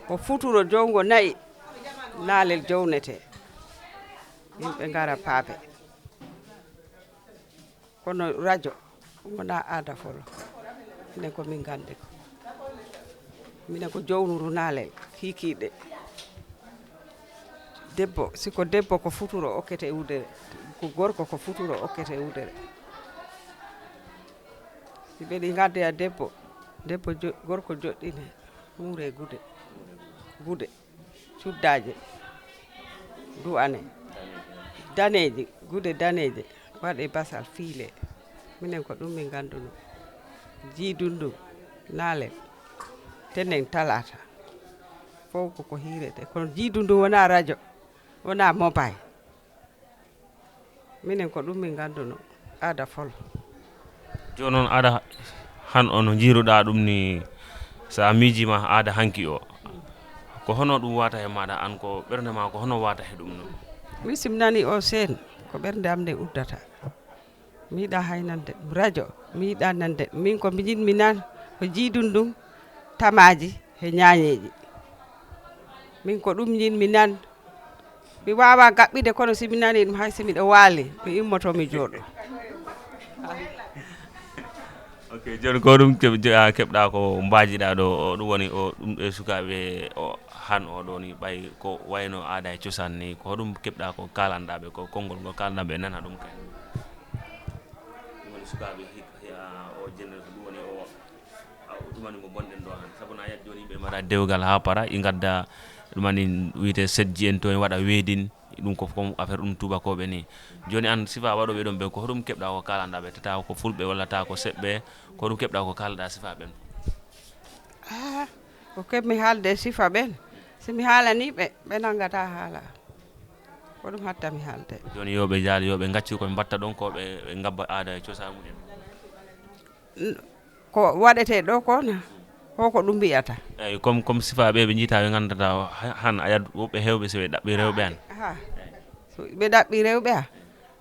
ko futuro jowngo nayi, naalel jownete. Yimɓe ngara paabe. Kono rajo wonaa aada folo. Minen ko min nganndi ko. Minen ko jownuru naalel kiikiiɗe. Debbo, si ko debbo ko futuro okkete wudere, ko gorko ko futuro okkete wudere. Si ɓe ɗi ngaddoya debbo, debbo jo-, gorko joɗɗine, muure gude, gude. Cuddaaje, du'ane, daneeji, gude daneeje, waɗe basal, fiile. Minen ko ɗum min nganndunoo. Jiidundum, naalel, tenen, talaata. Fof ko ko hiirete. Kono jiidundum wonaa rajo, wonaa mobile. Minen ko ɗum min nganndunoo, aada folo. Jooni noon, aada han o no njiiruɗaa ɗum ni, so a miijiima aada hanki o, ko hono ɗum wata he maaɗa aan, ko ɓernde ma, ko hono wata he ɗum noon? Min, si mi nanii o seen, ko ɓernde am nde uddata. Mi yiɗaa hay nande ɗum. Rajo, mi yiɗaa nande ɗum. Min, ko mi njiɗmi nan, ko jiidundum, tamaaji he ñaañeeji. Min, ko ɗum njiɗmi nan. Mi waawaa gaɓɓide, kono si mi nanii ɗum, hay si miɗo waali, mi immoto, mi jooɗo. Ok, jooni ko ɗum ke-, je-, a, keɓɗaa ko mbaajiɗaa ɗo, o, ɗum woni o, ɗum ɗo e sukaaɓe o, han o ɗo ni, ɓay ko wayno aada e cosaan ni, ko hoɗum keɓɗaa ko kaalanɗaa ɓe, ko konngol ngol kaalanɗaa ɓe, nana ɗum kay? Ɗum woni sukaaɓe hik-, hi-, a, o génération, ɗum woni o, a, ɗum woni mo bonɗen ɗo han. Sabu na yad jooni ɓe mbaɗa dewgal haa para, i ngadda ɗum woni wiyetee setji en to, en waɗa weedin, ɗum ko fof affaire ɗum tuubakooɓe ni. Jooni aan, sifa waɗooɓe ɗum ɓe, ko hoɗum keɓɗaa ko kaalanɗaa ɓe? Tata ko fulɓe walla ta ko seɓɓe, ko hoɗum keɓɗaa ko kaalɗaa sifa ɓen? Ah, ko keɓmi haalde e sifa ɓen. Si mi haalanii ɓe, ɓe nanngataa haala. Ko ɗum hatta mi haalde. Jooni yo ɓe jaal, yo ɓe ngaccu ko ɓe mbaɗta ɗon ko, ɓe, ɓe ngabba aada e cosaan mumen. N-, ko waɗetee ɗo ko na, ko ko ɗum mbiyata. Eeyi, comme, comme sifa ɓe, ɓe njiita, ɓe nganndata ha-, han a yad woɓɓe heewɓe so ɓe ɗaɓɓi rewɓe han. Ha. So ɓe ɗaɓɓi rewɓe ha.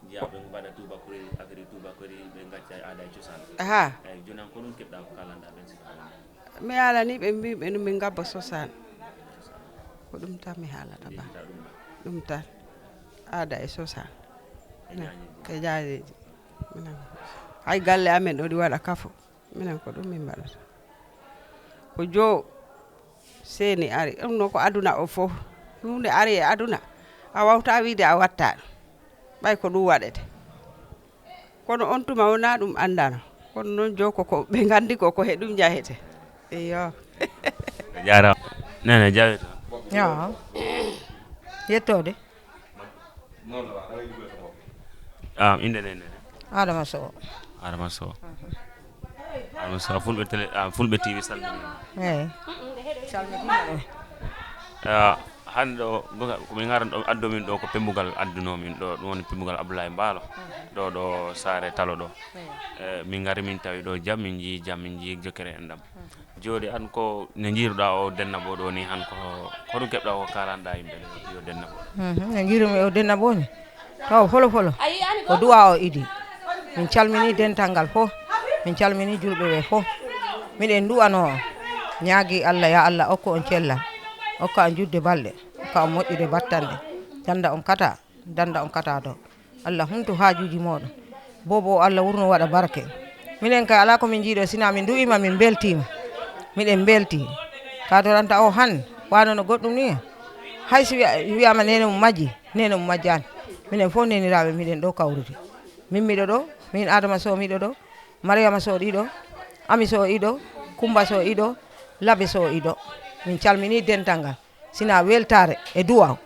Njiya ɓe mbaɗa tuubakori, affaire tuubakori, ɓe ngacca aada e cosaan. Ha. Eeyi, jooni an ko ɗum keɓɗaa ko kaalanɗaa ɓen sifa ɓen? Mi haalanii ɓe, mbiimi ɓe no min ngabba cosaan. Ko ɗum tan mi haalata ba. Njiita ɗum ba. Ɗum tan. Aada e cosaan. E ñaañeeji. E ñaañeeji. Minen, hay galle amen ɗo ɗi waɗa kafo. Minen ko ɗum min mbaɗata. Ko joo seeni ari. Ɗum noon ko aduna o fof. Huunde ari e aduna. A wawta wiide a watta. Ɓay ko ɗum waɗete. Kono on tuma wonaa ɗum anndano. Kono noon joo ko, ko ɓe nganndi ko, ko he ɗum njahete. Iyo. A jaaraama. Nene, jawe to. Yo. Yettoode. Ah, innde nde nde? Adama Sow. Adama Sow. Adama Sow, Fulɓe Télé, ah, Fulɓe T V salmini. Eeyi. Salmini. Ah, hannde ɗo, goga, ko min ngaran ɗo, addo min ɗo ko pembugal adduno min ɗo, ɗum woni pembugal Abdoulaye Mbaalo. Ɗo, ɗo Saare Talo ɗo. Eh, min ngari min tawi ɗo jam, min njii jam, min njii jokkere enɗam. Jooɗi an ko ne njiiruɗaa o dennabo ɗo ni han ko, ko ɗum keɓɗaa ko kaalanɗaa yimɓe ɗo yo dennabo? Mhm, ne njiirumi o dennabo ni. Taw folo folo. Ko du'a o idi. Min calmini dental ngal fof. Min calmini julɓe ɓe fof. Miɗen du'anoo on. Ñaagi Allah, ya Allah okku on cellal. Okka on juutde balɗe. Okka on moƴƴude battanɗe. Danda on kata. Danda on kata ɗo. Allah humtu haajuuji mooɗon. Boobo o Allah wurno waɗa barke. Minen kay alaa ko min njiiɗo sina min du'ima min mbeltiima. Miɗen mbelti. Ka toranta o han wano no goɗɗum ni. Hay si wiya-, wiyama nene mum majji, nene mum majjani. Minen fof neniraaɓe miɗen ɗo kawrude. Min miɗo ɗo, min Adama Sow miɗo ɗo, Mariama Sow ɗiɗo, Ami Sow ɗiɗo, Kumba Sow ɗiɗo, Labe Sow ɗiɗo. Min calmini dental ngal. Sina weltaare e duwaw.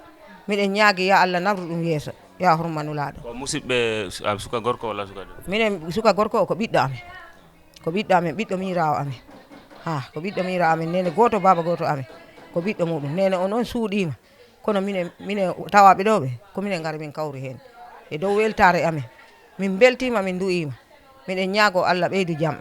Miɗen ñaagi ya Allah nafru ɗum yeeso. Ya horma nulaaɗo. Ko musiɓɓe su-, a, suka gorko walla suka debbo? Minen suka gorko o ko ɓiɗɗo amen. Ko ɓiɗɗo amen, ɓiɗɗo miiraawo amen. Ha, ko ɓiɗɗo miiraawo amen. Nene gooto, baaba gooto amen. Ko ɓiɗɗo muɗum. Nene o noon suuɗiima. Kono minen, minen tawaaɓe ɗo ɓe, ko minen ngari min kawri heen. E dow weltaare amen. Min mbeltiima, min ndu'iima. Miɗen ñaagoo Allah ɓeydu jam.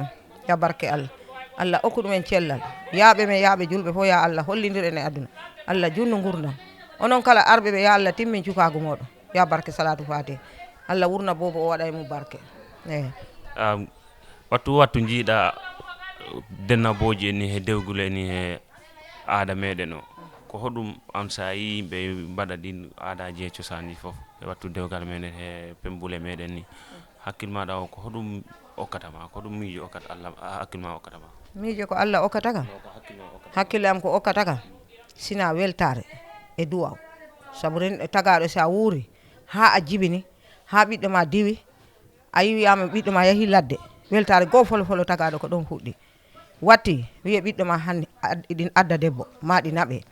Ya barke Allah. Allah okku ɗumen cellal. Yaaɓe men, yaaɓe julɓe fof, ya Allah hollindir en e aduna. Allah junnu ngurdam. Onon kala arɓe ɓe, ya Allah timmin cukaagu mooɗon. Ya barke Salatu Fatiha. Allah wurna boobo o waɗa e mum barke. Eeyi. Ah, wattu wattu njiiɗa dennabooji en ni he dewgule en ni he aada meɗen o. Ko hoɗum an sa yi yimɓe mbaɗa ɗin aadaji e cosaan ɗi fof e wattu dewgal meɗen he pembule meɗen ni? Hakkil maɗa o ko hoɗum okkata ma? Ko hoɗum miijo okkata Allah, a, hakkil ma okkata ma? Miijo ko Allah okkata kam. No, ko hakkil ma okkata. Hakkille am ko okkata kam. Sina weltaare e duwaw. Sabu ren-, tagaaɗo sa wuuri, haa a jibini, haa ɓiɗɗo ma diwi, a yiwi ama ɓiɗɗo ma yahi ladde. Weltaare goo folo folo tagaaɗo ko ɗon fuɗɗi. Watti, wiye ɓiɗɗo ma han ad-, ɗin adda debbo, ma ɗi naɓe.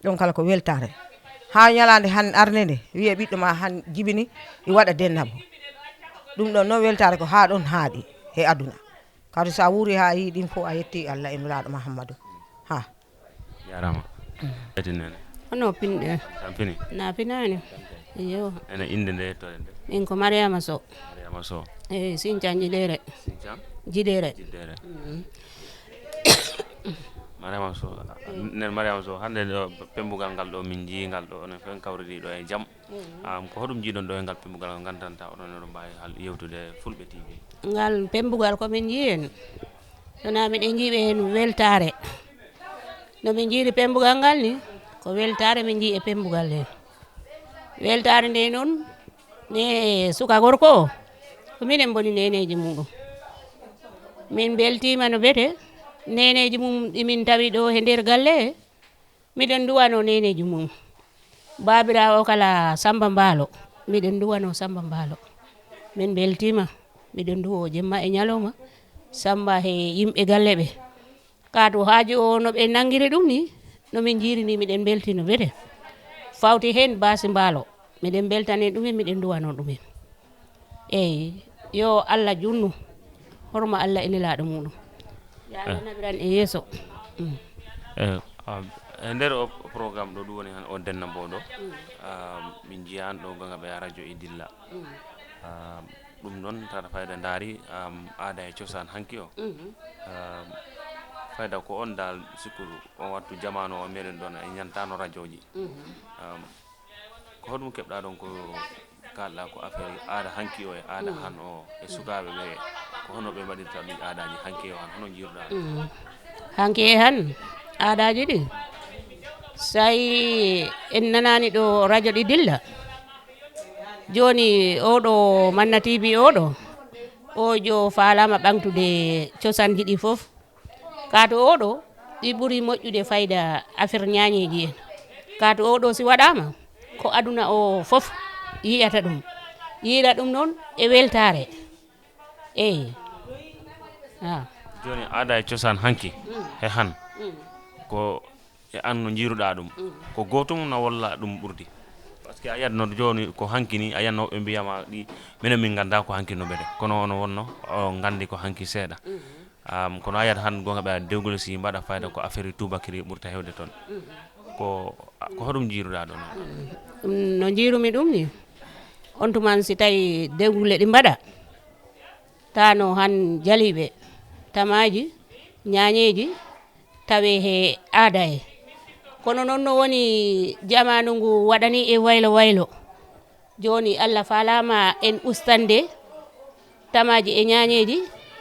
Ɗon kala ko weltaare. Haa ñalaande han arnde nde, wiye ɓiɗɗo ma han jibini, i waɗa dennabo. Ɗum ɗon noon weltaare ko haa ɗon haaɗi he aduna. Kadi sa wuuri haa a yii ɗin fof, a yetti Allah e Nulaaɗo Muhammadu. Ha. Jarama. Eti nene. Hono pinɗe? Kam fini? Na finani. Iyo. Ene innde nde yettoɗen nde? Min ko Mariama Sow. Mariama Sow. Eyi, Sinthiane Jiɗere. Sinthiane? Jiɗere. Jiɗere. Mm. Mariama Sow, nen Mariama Sow, hannde ɗo pembugal ngal ɗo min njii ngal ɗo, onon fof en kawriti ɗo e jam. Mm. Am, ko hoɗum njiiɗon ɗo e ngal pembugal ngal ngandanta oɗon oɗon mbaawi hal yewtude Fulɓe T V? Ngal pembugal ko min njii heen. Sona miɗen njii ɓe heen weltaare. No min njiiri pembugal ngal ni, ko weltaare min njii e pembugal heen. Weltaare nde noon, ne suka gorko o, ko minen mboni neneeji muɗum. Min mbeltiima no bete, neneeji mum ɗi min tawi ɗo he nder galle he, miɗen nduwano neneeji mum. Baabiraawo kala Samba Mbaalo, miɗen nduwano Samba Mbaalo. Min mbeltiima, miɗen nduwo jemma e ñalawma, Samba he yimɓe galle ɓe. Kaatu haaju o no ɓe nanngiri ɗum ni, no min njiiri ni, miɗen mbelti no bete. Fawti heen Baasi Mbaalo, miɗen mbeltani ɗumen, miɗen nduwano ɗumen. Eyi, yo Allah junnu, horma Allah e Nelaaɗo muɗum. Yo Allah naɓiran e yeeso. Mm. Eh, ah, e nder o programme ɗo, ɗum woni han o denna mbo ɗo. Mm. Ah, min njiyan ɗo ganga ɓe radio e dilla. Mm. Ah, ɗum noon tata fayda ndaari, am, aada e cosaan hanki o. Mhm. Ah, fayda ko on dal sikkuru on wattu jamaanu o meɗen ɗon e ñantano radioji. Mhm. Am, ko hoɗum keɓɗa ɗon ko kalɗa ko affaire aada hanki o e aada han o e sukaaɓe ɓe, ko hono ɓe mbaɗirta ɗi aadaji hanki o han, hono njiiruɗa ɗum? Mhm. Hanki e han aadaji ɗi, so tawi en nanani ɗo radio ɗi dilla, jooni oɗo Manna T V oɗo, o jo faalama ɓamtude cosanji ɗi fof. Kaatu oɗo, ɗi ɓuri moƴƴude fayda affaire ñaañeeji en. Kaatu oɗo si waɗama, ko aduna o fof yiyata ɗum. Yiira ɗum noon e weltaare. Eyi. Ah. Jooni aada e cosaan hanki, mm, he han, mm, ko e an no njiiruɗaa ɗum? Mm. Ko gootum na walla ɗum ɓurdi? Parce que a yiyat no jooni ko hanki ni, a yiyat no ɓe mbiyama ɗi, minen min ngannda ko hanki no mbiyete. Kono ono wonno, o nganndi ko hanki seeɗa. Am, kono a yiyat han gonga ɓe a dewgol si mbaɗa fayda ko affaire tuubakiri ɓurta hewde toon. Ko, ko hoɗum jiiruɗa ɗon? Ɗum no jiirumi ɗum ni, on tuman si tawi dewgule ɗi mbaɗa, tano han jaliiɓe, tamaaji, ñaañeeji, tawe he aada he. Kono noon no woni jamaanu ngu waɗani e waylo waylo. Jooni Allah faalaama en ustannde tamaaji e ñaañeeji.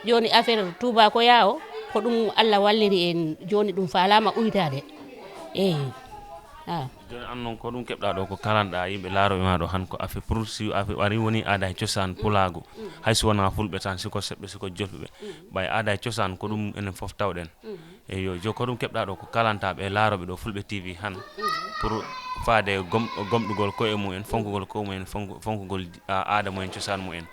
Jooni affaire tuubakoya o, ko ɗum Allah walliri en. Jooni ɗum faalaama uytaade. Eey. Ah. Jooni an noon ko ɗum keɓɗa ɗo ko kalanɗa yimɓe laarooɓe ma ɗo han ko affaire pour si affaire ari woni aada e cosaan pulaagu. Hay so wonaa fulɓe tan, siko seɓɓe, siko jolfuɓe. Ɓay aada e cosaan ko ɗum enen fof tawɗen. Eyo, jo ko ɗum keɓɗa ɗo ko kalantaɓe e laarooɓe ɗo Fulɓe T V han pour faade gom-, gomɗugol koye mumen, fonkugol koye mumen, fonku-, fonkugol di-, a-, aada mumen, cosaan mumen.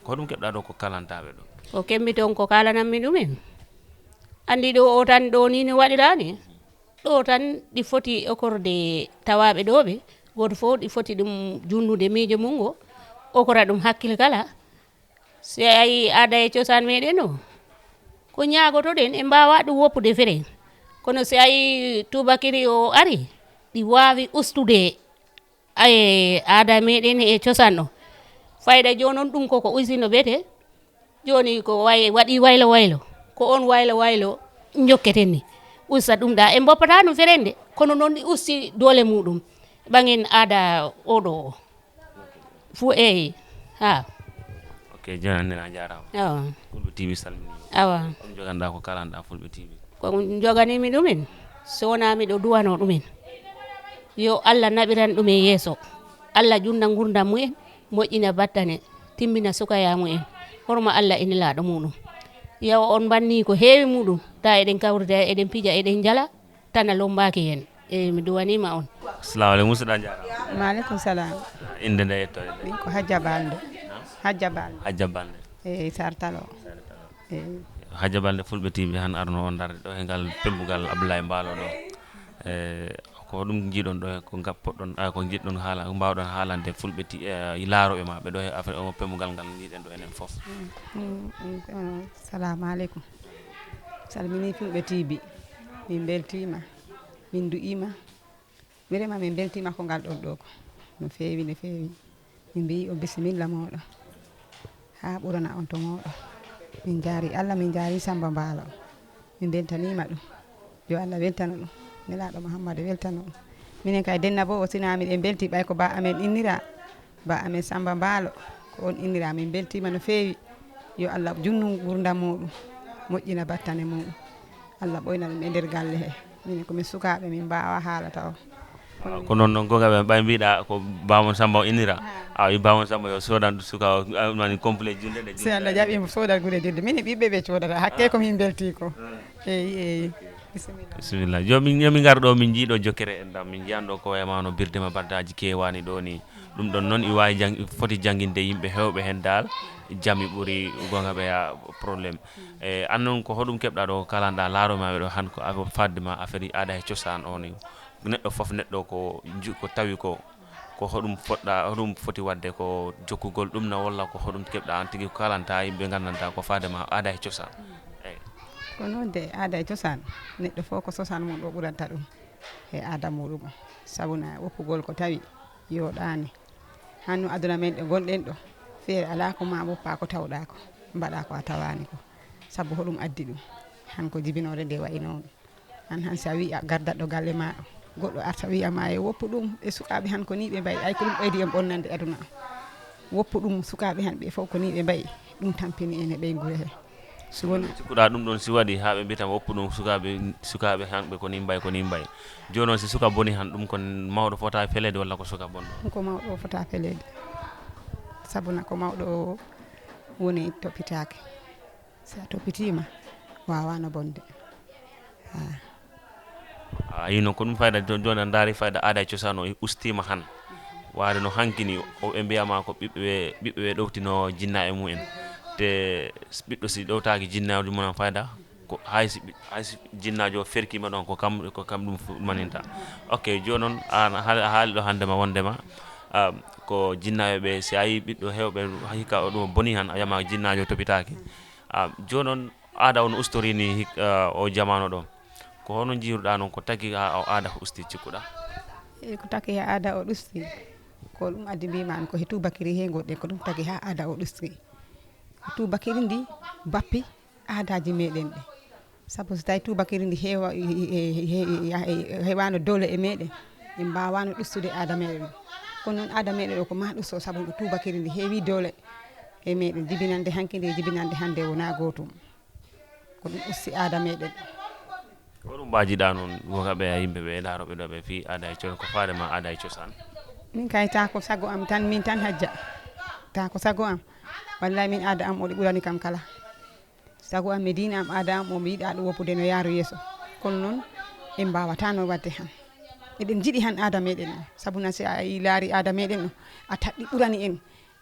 Ko ɗum keɓɗa ɗo ko kalantaɓe ɗo? Ko kemmi toon ko kalanammi ɗumen. Anndi ɗo o tan ɗo ni no waɗirani. Ɗo tan ɗi foti okorde tawaaɓe ɗo ɓe. Gooto fof ɗi foti ɗum junnude miijo mum ngo. Okora ɗum hakkil kala. Si a yii aada e cosaan meɗen o, ko ñaagotoɗen, en mbaawa ɗum woppude fere. Kono si a yii tuubakiri o ari, ɗi waawi ustude ay aada meɗen e cosaan o. Fayda jooni on ɗum koko usino bete. Jooni ko way-, waɗi waylo waylo. Ko on waylo waylo njokketen ni. Usta ɗum ɗa. En mboppata ɗum ferende. Kono noon ɗi usti doole muɗum. Ɓangen aada oɗo o. Fu eyi. Ha. Ok, jooni a jaaraama. Awa. Fulɓe T V salmini. Awa. Ko joganɗa ko kalanɗa Fulɓe T V? Ko joganimi ɗumen. So wonaa miɗo duwano ɗumen. Yo Allah naɓiran ɗumen yeeso. Allah ƴunna ngurdam mumen, moƴƴina battane, timmina sukaya mumen. Horma Allah e nelaaɗo muɗum. Yawa on mbanni ko heewi muɗum. Ta eɗen kawrita, eɗen pija, eɗen njala. Tana lombaaki heen. Eyi, mi duwaniima on. Assalamu aleykum, musidɗo, a jaaraama. Maaleykum salam. Innde nde yettoode nde? Min ko Hajja Balde. Hajja Balde. Hajja Balde. Eyi, Sar Talo. Eyi. Hajja Balde, Fulɓe T V han arno on darde ɗo e ngal pembugal Abdoulaye Mbaalo ɗo. E, ko ɗum njiɗon ɗo e ko ngappoɗon, a, ko njiɗɗon haala, ko mbaawɗon haalande Fulɓe T-, e, laarooɓe ma ɓe ɗo e affaire o pembugal ngal njiɗen ɗo enen fof? Mm, mm, mm, mm. Salamu aleykum. Salmini Fulɓe T V. Min mbeltiima, min du'iima. Vraiment min mbeltiima ko ngal ɗon ɗo ko. No feewi, no feewi. Min mbiyi on bisimilla mooɗon. Haa ɓurana on to mooɗon. Min njaari Allah, min njaari Samba Mbaalo. Min mbeltaniima ɗum. Yo Allah weltano ɗum. Nelaaɗo Muhammadu weltano ɗum. Minen kay denna bo o sina miɗen mbelti ɓay ko ba amen innira. Ba amen Samba Mbaalo, ko on innira min mbeltiima no feewi. Yo Allah junnu ngurdam muɗum, moƴƴina battane muɗum. Allah ɓoyna ɗum e nder galle he. Minen ko min sukaaɓe, min mbaawa haala taw. Awa, ko noon noon, goga ɓe ɓay mbiɗa ko bamon Samba o innira. Awa, i bamon Samba yo sodan suka o, a, mani complet julde ɗe. Si Allah jaɓi mo sodan gude julde. Minen ɓiɓɓe ɓe codata, hakke ko min mbelti ko. Eyi, eyi. Bisimilla. Bisimilla. Yo min, yo min ngar ɗo, min njiiɗo jokkere enɗam, min njiyan ɗo ko wayma no birdema baddaji kewani ɗo ni. Ɗum ɗon noon i wawi jang-, foti janginde yimɓe hewɓe hen dal, jami ɓuri gonga ɓeya problème. E, an noon ko hoɗum keɓɗa ɗo, kalanɗa laaroma ɓe ɗo han ko abo fadde ma affaire aada e cosaan o ni. Neɗɗo fof neɗɗo ko ju-, ko tawi ko, ko hoɗum foɗɗa, hoɗum foti wadde ko jokkugol ɗum na walla ko hoɗum keɓɗa an tigi ko kalanta yimɓe gandanta ko fadde ma aada e cosaan. Eyi. Ko noon de aada e cosaan, neɗɗo fof ko cosaan mum ɗo ɓuranta ɗum e aada muɗum. Sabu na woppugol ko tawi yoɗani. Hanno aduna men ɗo gonɗen ɗo, feere alaa ko ma woppa ko tawɗa ko, mbaɗa ko a tawani ko. Sabu hoɗum addi ɗum? Han ko jibinore nde wayi noon. An han si a wi'i a gardatɗo galle ma ɗo, goɗɗo arta wi'a ma e woppu ɗum, e sukaaɓe han ko ni ɓe mbayi, ay ko ɗum ɓeydi en ɓonnande aduna o. Woppu ɗum sukaaɓe han ɓe fof ko ni ɓe mbayi, ɗum tampini en e ɓeynguure he. Si wona sikkuɗa ɗum ɗon si waɗi haa ɓe mbiyata woppu ɗum sukaaɓe, sukaaɓe han ɓe ko ni mbayi, ko ni mbayi. Jooni noon si suka boni han ɗum kon mawɗo fota feleede walla ko suka bonɗo? Ko mawɗo o fota feleede. Sabu na ko mawɗo o woni toppitaake. Si a toppitiima, waawano bonde. Ah. A yii noon ko ɗum fayda jo-, jooni a ndaari fayda aada e cosaan o ustiima han. Waade no hankini o ɓe mbiyama ko ɓiɓɓe ɓe, ɓiɓɓe ɓe ɗowtino jinna e mumen. Te ɓiɗɗo si ɗowtaaki jinnaaji mum fayda, ko hay si ɓi-, hay si jinnaajo o ferkiima ɗon ko kam, ko kam ɗum fu-, maninta. Ok, jooni noon an haali, a haali ɗo hannde ma wondema Ah, ko jinnaaɓe ɓe, si a yii ɓiɗɗo heewɓe, hikka o ɗum boni han, a yama jinnaajo topitaaki. Ah, jooni noon, aada on ustorii ni hik-, ah, o jamaanu ɗo. Ko hono njiiruɗaa noon, ko tagi haa o aada ko usti cikkuɗaa? E ko tagi haa aada o usti? Ko ɗum addi mbiimi aan, ko he tuubakiri he ngonɗen, ko ɗum tagi haa aada o usti. Ko tuubakiri ndi bappi aadaaji meɗen ɗi. Sabu so tawi tuubakiri ndi heewa-, he-, he-, he-, heewaano doole e meɗen, en mbaawaano ɗustude aada meɗen o. Kono noon aada meɗen o ko maa ɗusto, sabu no tuubakiri ndi heewi doole e meɗen. Jibinande hanki nde, jibinande hannde wonaa gootum. Ko ɗum usti aada meɗen. Ko ɗum mbaajiɗaa noon, wokaaɓe e yimɓe ɓe, daarooɓe ɗo ɓe fii aada e cosaan, ko faade ma aada e cosaan? Min kay, taa ko sago am tan, min tan hajja. Taa ko sago am. Wallahi min aada am o ɗi ɓurani kam kala. Sago am e diina am, aada am o mi yiɗaa ɗum woppude no yaaru yeeso. Kono noon en mbaawataa no waɗde han. Eɗen njiɗi han aada meɗen o. Sabu na si a yi-, laari aada meɗen o, a taƴ ɗi ɓurani en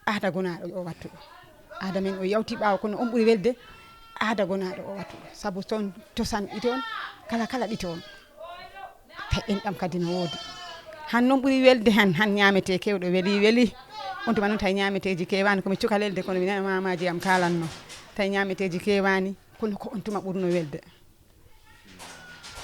aada gonaaɗo o wattu ɗo. Aada men o yawti ɓaawo, kono on ɓuri welde aada gonaaɗo o wattu ɗo. Sabu toon cosaan ɗi toon, kala kala ɗi toon. Tawi enɗam kadi no woodi. Han noon ɓuri welde han, han ñaametee keewɗo weli, weli. On tuma noon tawi ñaameteeji keewaani, ko mi cukalel de, kono mi nana maamaaji am kaalanno. Tawi ñaameteeji keewaani, kono ko on tuma ɓurno welde.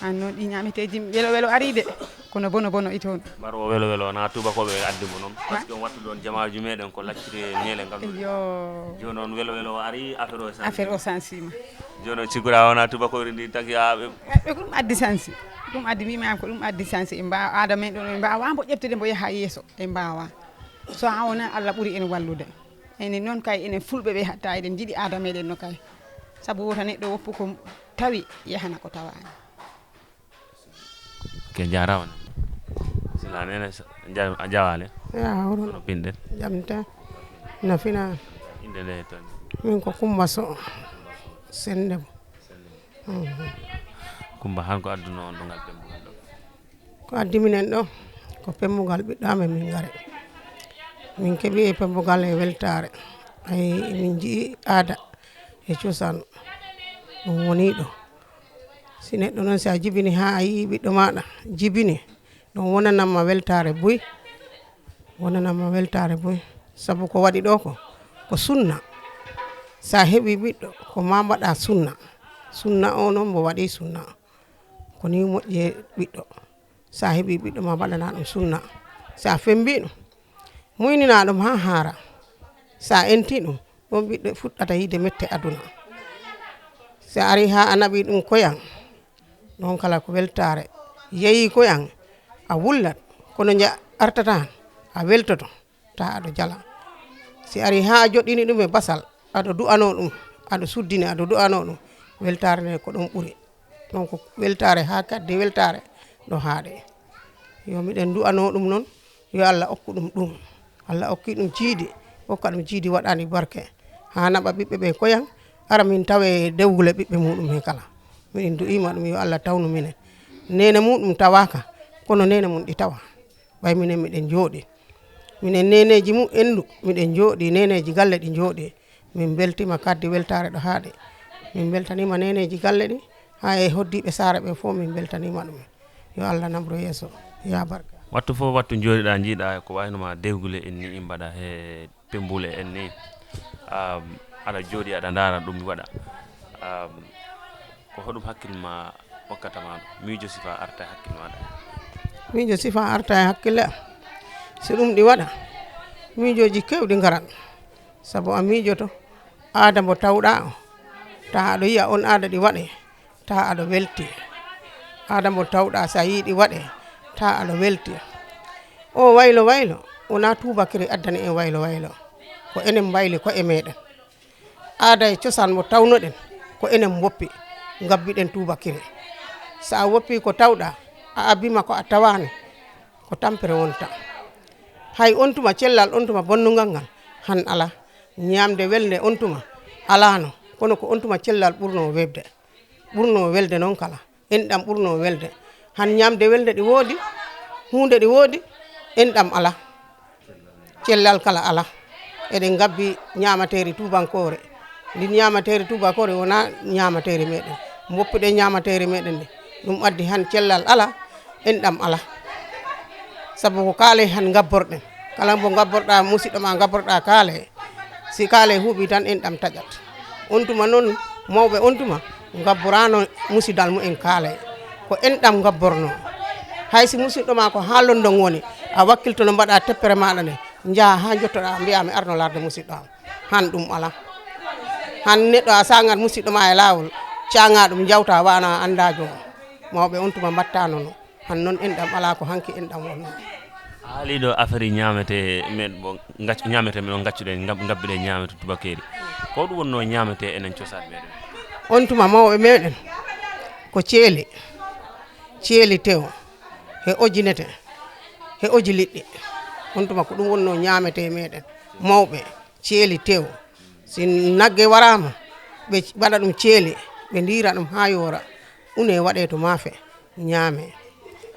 Aan noon ɗi ñaameteeji welo welo arii de, kono bono bono e toon. Mbar o welo welo, wonaa tuubakooɓe addi mo noon? Parce que on wattu ɗoon jamaaji meɗen ko lacciri e ñeele ngam. Yo. Jooni noon welo welo o arii, affaire o sansi. Affaire o sansiima. Jooni noon cikkuɗaa wonaa tuubakooɓe ndi tagi haa ɓe. Ɓe ko ɗum addi sansi. Ɗum addi, mbiimi aan ko ɗum addi sansi. En mbaawa aada men ɗoon, en mbaawaa mbo ƴeftude mbo yaha yeeso. En mbaawaa. So a wonaa Allah ɓuri en wallude. Enen noon kay, enen fulɓe ɓe hatta eɗen njiɗi aada meɗen no kay. Sabu wota neɗɗo woppu ko tawi, yahana ko tawaani. Ke jaaraama. Sila nene sa-, ja-, a jawaale. Ya, hono. Hono pinɗen? Jam tan. Na fina. Innde nde toon? Min ko Kumba Sow. Sendebo. Mhm. Kumba, han ko adduno on ɗo ngal pembugal ɗo? Ko addi minen ɗo, ko pembugal ɓiɗɗo amen min ngari. Min keɓi e pembugal e weltaare. Ay, min nji'i aada e cosaan. Ɗum woni ɗo. Si neɗɗo noon, si a jibini haa a yi'i ɓiɗɗo maaɗa jibini, ɗum wonanamma weltaare buy. Wonanamma weltaare buy. Sabu ko waɗi ɗo ko, ko sunna. Si a heɓi ɓiɗɗo, ko ma mbaɗa sunna. Sunna o noon mbo waɗi sunna. Ko ni moƴƴi e ɓiɗɗo. Si a heɓi ɓiɗɗo ma mbaɗana ɗum sunna. Si a fembi ɗum, muynina ɗum haa haara. Si a enti ɗum, ɗon ɓiɗɗo fuɗɗata yiide mette aduna. Si a ari haa a naɓi ɗum koyan, ɗon kala ko weltaare. Yehi koyan, a wullat, kono nja artata han, a weltoto, taa aɗo jala. Si ari haa a joɗɗini ɗum e basal, aɗo du'anoo ɗum, aɗo suddini, aɗo du'anoo ɗum, weltaare nde ko ɗon ɓuri. Ɗon ko weltaare haa kaddi weltaare ɗo haaɗi. Yo miɗen du'anoo ɗum noon, yo Allah okku ɗum ɗum. Allah okki ɗum jiidi, okka ɗum jiidi waɗaani barke. Haa naɓa ɓiɓɓe ɓe koyan, ara min tawe dewgule ɓiɓɓe muɗum he kala. Miɗen du'iima ɗum, yo Allah tawnu minen. Neene muɗum tawaaka, kono neene mum ɗi tawa. Ɓay minen miɗen njooɗi. Minen neeneeji mum enndu, miɗen njooɗi, neeneeji galle ɗi njooɗi. Min mbeltiima kaddi weltaare ɗo haaɗi. Min mbeltaniima neeneeji galle ɗi, haa e hoddiiɓe saare ɓe fof min mbeltaniima ɗum. Yo Allah nabru yeeso, ya barka. Wattu fof wattu njooɗiɗaa, njiiɗaa ko wayno ma dewgule en ni, in mbaɗa he pembule en ni. Am, aɗa jooɗi, aɗa ndaara ɗum waɗa. Am, ko hoɗum hakkil ma hokkata ma ɗum? Miijo sifa arta e hakkil ma ɗa. Miijo sifa arta e hakkille am. Si ɗum ɗi waɗa, miijooji keewɗi ngaran. Sabu a miijoto aada mbo tawɗaa o, taa aɗo yiya on aada ɗi waɗe, taa aɗo welti. Aada mbo tawɗaa, so a yii ɗi waɗe, taa aɗo welti. O waylo waylo, wonaa tuubakiri addani en waylo waylo. Ko enen mbayli ko'e meɗen. Aada e cosaan mo tawnoɗen, ko enen mboppi, ngabbiɗen tuubakiri. So a woppii ko tawɗaa, a abbiima ko a tawaani, ko tampere wonta. Hay on tuma cellal, on tuma bonnungal ngal, han alaa. Ñaamde welnde on tuma alaano, kono ko on tuma cellal ɓurnoo weɓde. Ɓurnoo welde noon kala. Enɗam ɓurnoo welde. Han ñaamde welde ɗi woodi, huunde ɗi woodi, enɗam alaa. Cellal kala alaa. Eɗen ngabbi ñaamateeri tuubankoore. Ndin ñaamateeri tuubankoore wonaa ñaamateeri meɗen. Mboppuɗen ñaamateeri meɗen ndi. Ɗum addi han cellal alaa, enɗam alaa. Sabu ko kaale han ngabborɗen. Kala mbo ngabborɗa musiɗɗo ma, ngabborɗa kaale. Si kaale huuɓi tan, enɗam taƴat. On tuma noon, mawɓe on tuma ngabboraano musidal mumen kaale. Ko enɗam ngabborno. Hay si musiɗɗo ma ko haa London woni, a wakkilto no mbaɗa teppere maɗa nde, njaha haa njottoɗa, mbiya mi arno larde musiɗɗo am. Han ɗum ala. Han neɗɗo a saŋat musiɗɗo ma e laawol, caŋa ɗum, njawta wana anndaajo. Mawɓe on tuma mbattano no. Han noon enɗam alaa, ko hanki enɗam wonno. A haali ɗo affaire ñaamete men, mo gacc-, ñaamete men on gaccuɗen, ngab-, ngabbiɗen ñaamete tubakeeri. Ko ɗum wonno ñaamete enen cosaan meɗen? On tuma mawɓe meɗen ko ceeli, ceeli tew, he ojinete, he oji liɗɗi. On tuma ko ɗum wonno ñaamete meɗen mawɓe, ceeli tew. Si nagge waraama, ɓe mbaɗa ɗum ceeli, ɓe ndiira ɗum haa yoora. Une waɗee to maafe, ñaamee.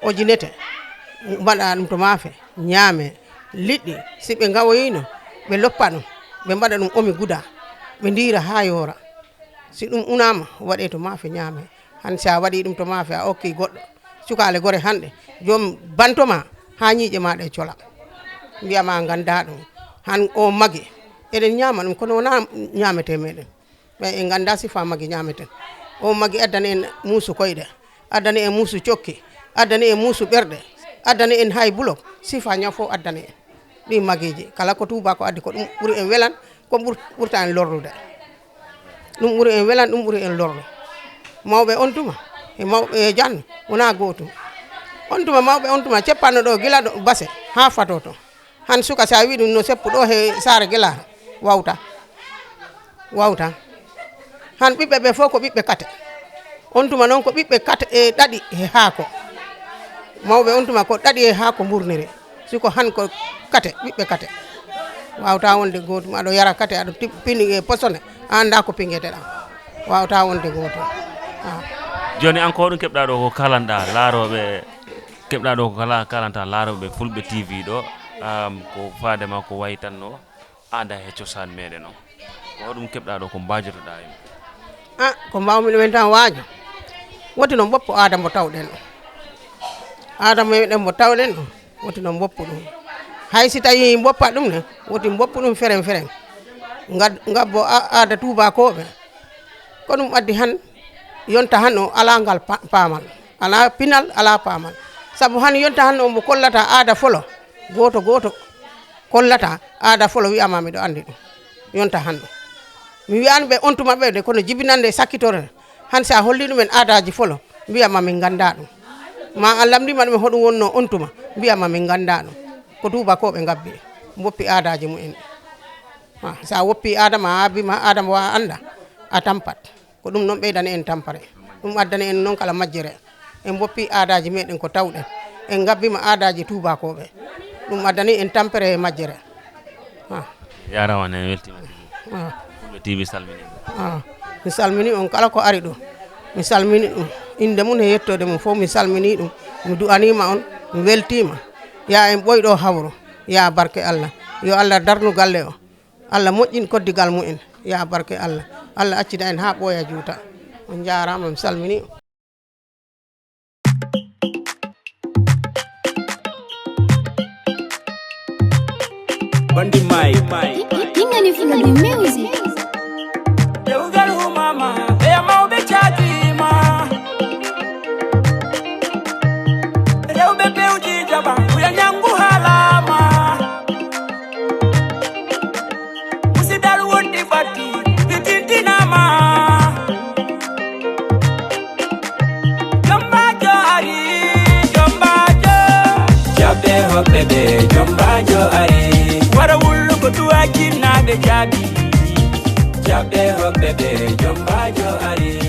Ojinete, mbaɗa ɗum to maafe, ñaamee. Liɗɗi, si ɓe ngawoyiino, ɓe loppa ɗum, ɓe mbaɗa ɗum omi guda, ɓe ndiira haa yoora. Si ɗum unaama, waɗee to maafe, ñaamee. Han si a waɗii ɗum to maafe, a okkii goɗɗo, cukaale gore hanɗe, joom banto ma haa ñiiƴe ma ɗe cola. Mbiya ma nganndaa ɗum. Han o magi, eɗen ñaama ɗum, kono wonaa ñaamete meɗen. Ɓay en nganndaa sifa magi ñaameten. O magi addani en muusu koyɗe, addani en muusu cokki, addani en muusu ɓerɗe, addani en hay bulok, sifa ñaw fof addani en. Ɗi magiji, kala ko tuuba ko addi, ko ɗum ɓuri en welan, ko ɓur-, ɓurta en lorrude. Ɗum ɓuri en welan, ɗum ɓuri en lorru. Mawɓe on tuma, e mawɓe e janno, wonaa gootum. On tuma mawɓe on tuma, ceppanno ɗo gila ɗo base, haa fato to. Han suka, si a wii ɗum no seppu ɗo he saare gila, wawta. Wawta. Han ɓiɓɓe ɓe fof ko ɓiɓɓe kate. On tuma noon ko ɓiɓɓe kate e ɗaɗi e haako. Mawɓe on tuma ko ɗaɗi e haako mburniri. Si ko han ko kate, ɓiɓɓe kate. Wawta wonde gootum, aɗo yara kate, aɗo tip-, pini e posone, a anndaa ko pingeteɗaa. Wawta wonde gootum. Ah. Jooni, an ko hoɗum keɓɗa ɗo ko kalanɗa laarooɓe, keɓɗa ɗo ko kala, kalanta laarooɓe Fulɓe T V ɗo, am, ko faade ma ko wayi tan no aada e cosaan meɗen o? Ko hoɗum keɓɗa ɗo, ko mbaajotoɗa heen? Ah, ko mbaawmi ɗumen tan waajo. Woti noon mboppo aada mbo tawɗen o. Aada meɗen mbo tawɗen o, woti noon mboppo ɗum. Hay si tawi mboppa ɗum ne, woti mboppo ɗum feren feren. Ngad-, ngabbo a-, aada tuubakooɓe. Ko ɗum addi han, yonta han o alaa ngal pa-, paamal. Alaa pinal, alaa paamal. Sabu han yonta han o mbo kollata aada folo, gooto gooto. Kollata aada folo, wiyama miɗo anndi ɗum. Yonta han ɗum. Mi wiyani ɓe on tuma ɓe de kono jibinande e sakkitore. Han si a holli ɗumen aadaji folo, mbiyama min ngannda ɗum. Ma a lamndima ɗumen hoɗum wonno on tuma, mbiyama min ngannda ɗum. Ko tuubakooɓe ngabbi, mboppi aadaji mumen. Ha, si a woppi aada ma, a abbi ma aada mo a annda, a tampat. Ko ɗum noon ɓeydani en tampere. Ɗum addani en noon kala majjere. En mboppi aadaji meɗen ko tawɗen. En ngabbima aadaji tuubakooɓe. Ɗum addani en tampere e majjere. Ha. Yarawane, en weltima. Ha. Fulɓe T V salmini. Ha. Mi salmini on kala ko ari ɗo. Mi salmini ɗum. Innde mum e yettoode mum fof mi salmini ɗum. Mi du'anima on, mi weltima. Ya en ɓoy ɗo hawro. Ya barke Allah. Yo Allah darnu galle o. Allah moƴƴin koddigal mumen, ya barke Allah. Allah accida en haa ɓooya juuta. On njaaraama, mi salmini. Bandi Mike. Ingani Fulani music. Dewgal humama, ɓe mawɓe caatiima. Rewɓe pewji jaɓa, wuya ñanngu haalaama. Musidal wondi batti, fitintinaama. Jombaajo ari, jombaajo. Jaɓɓe hoɓɓe ɓe, jombaajo ari. Wara wullugo tuwa jinnaaɓe jaabi. Jaɓɓe hoɓɓe ɓe, jombaajo ari.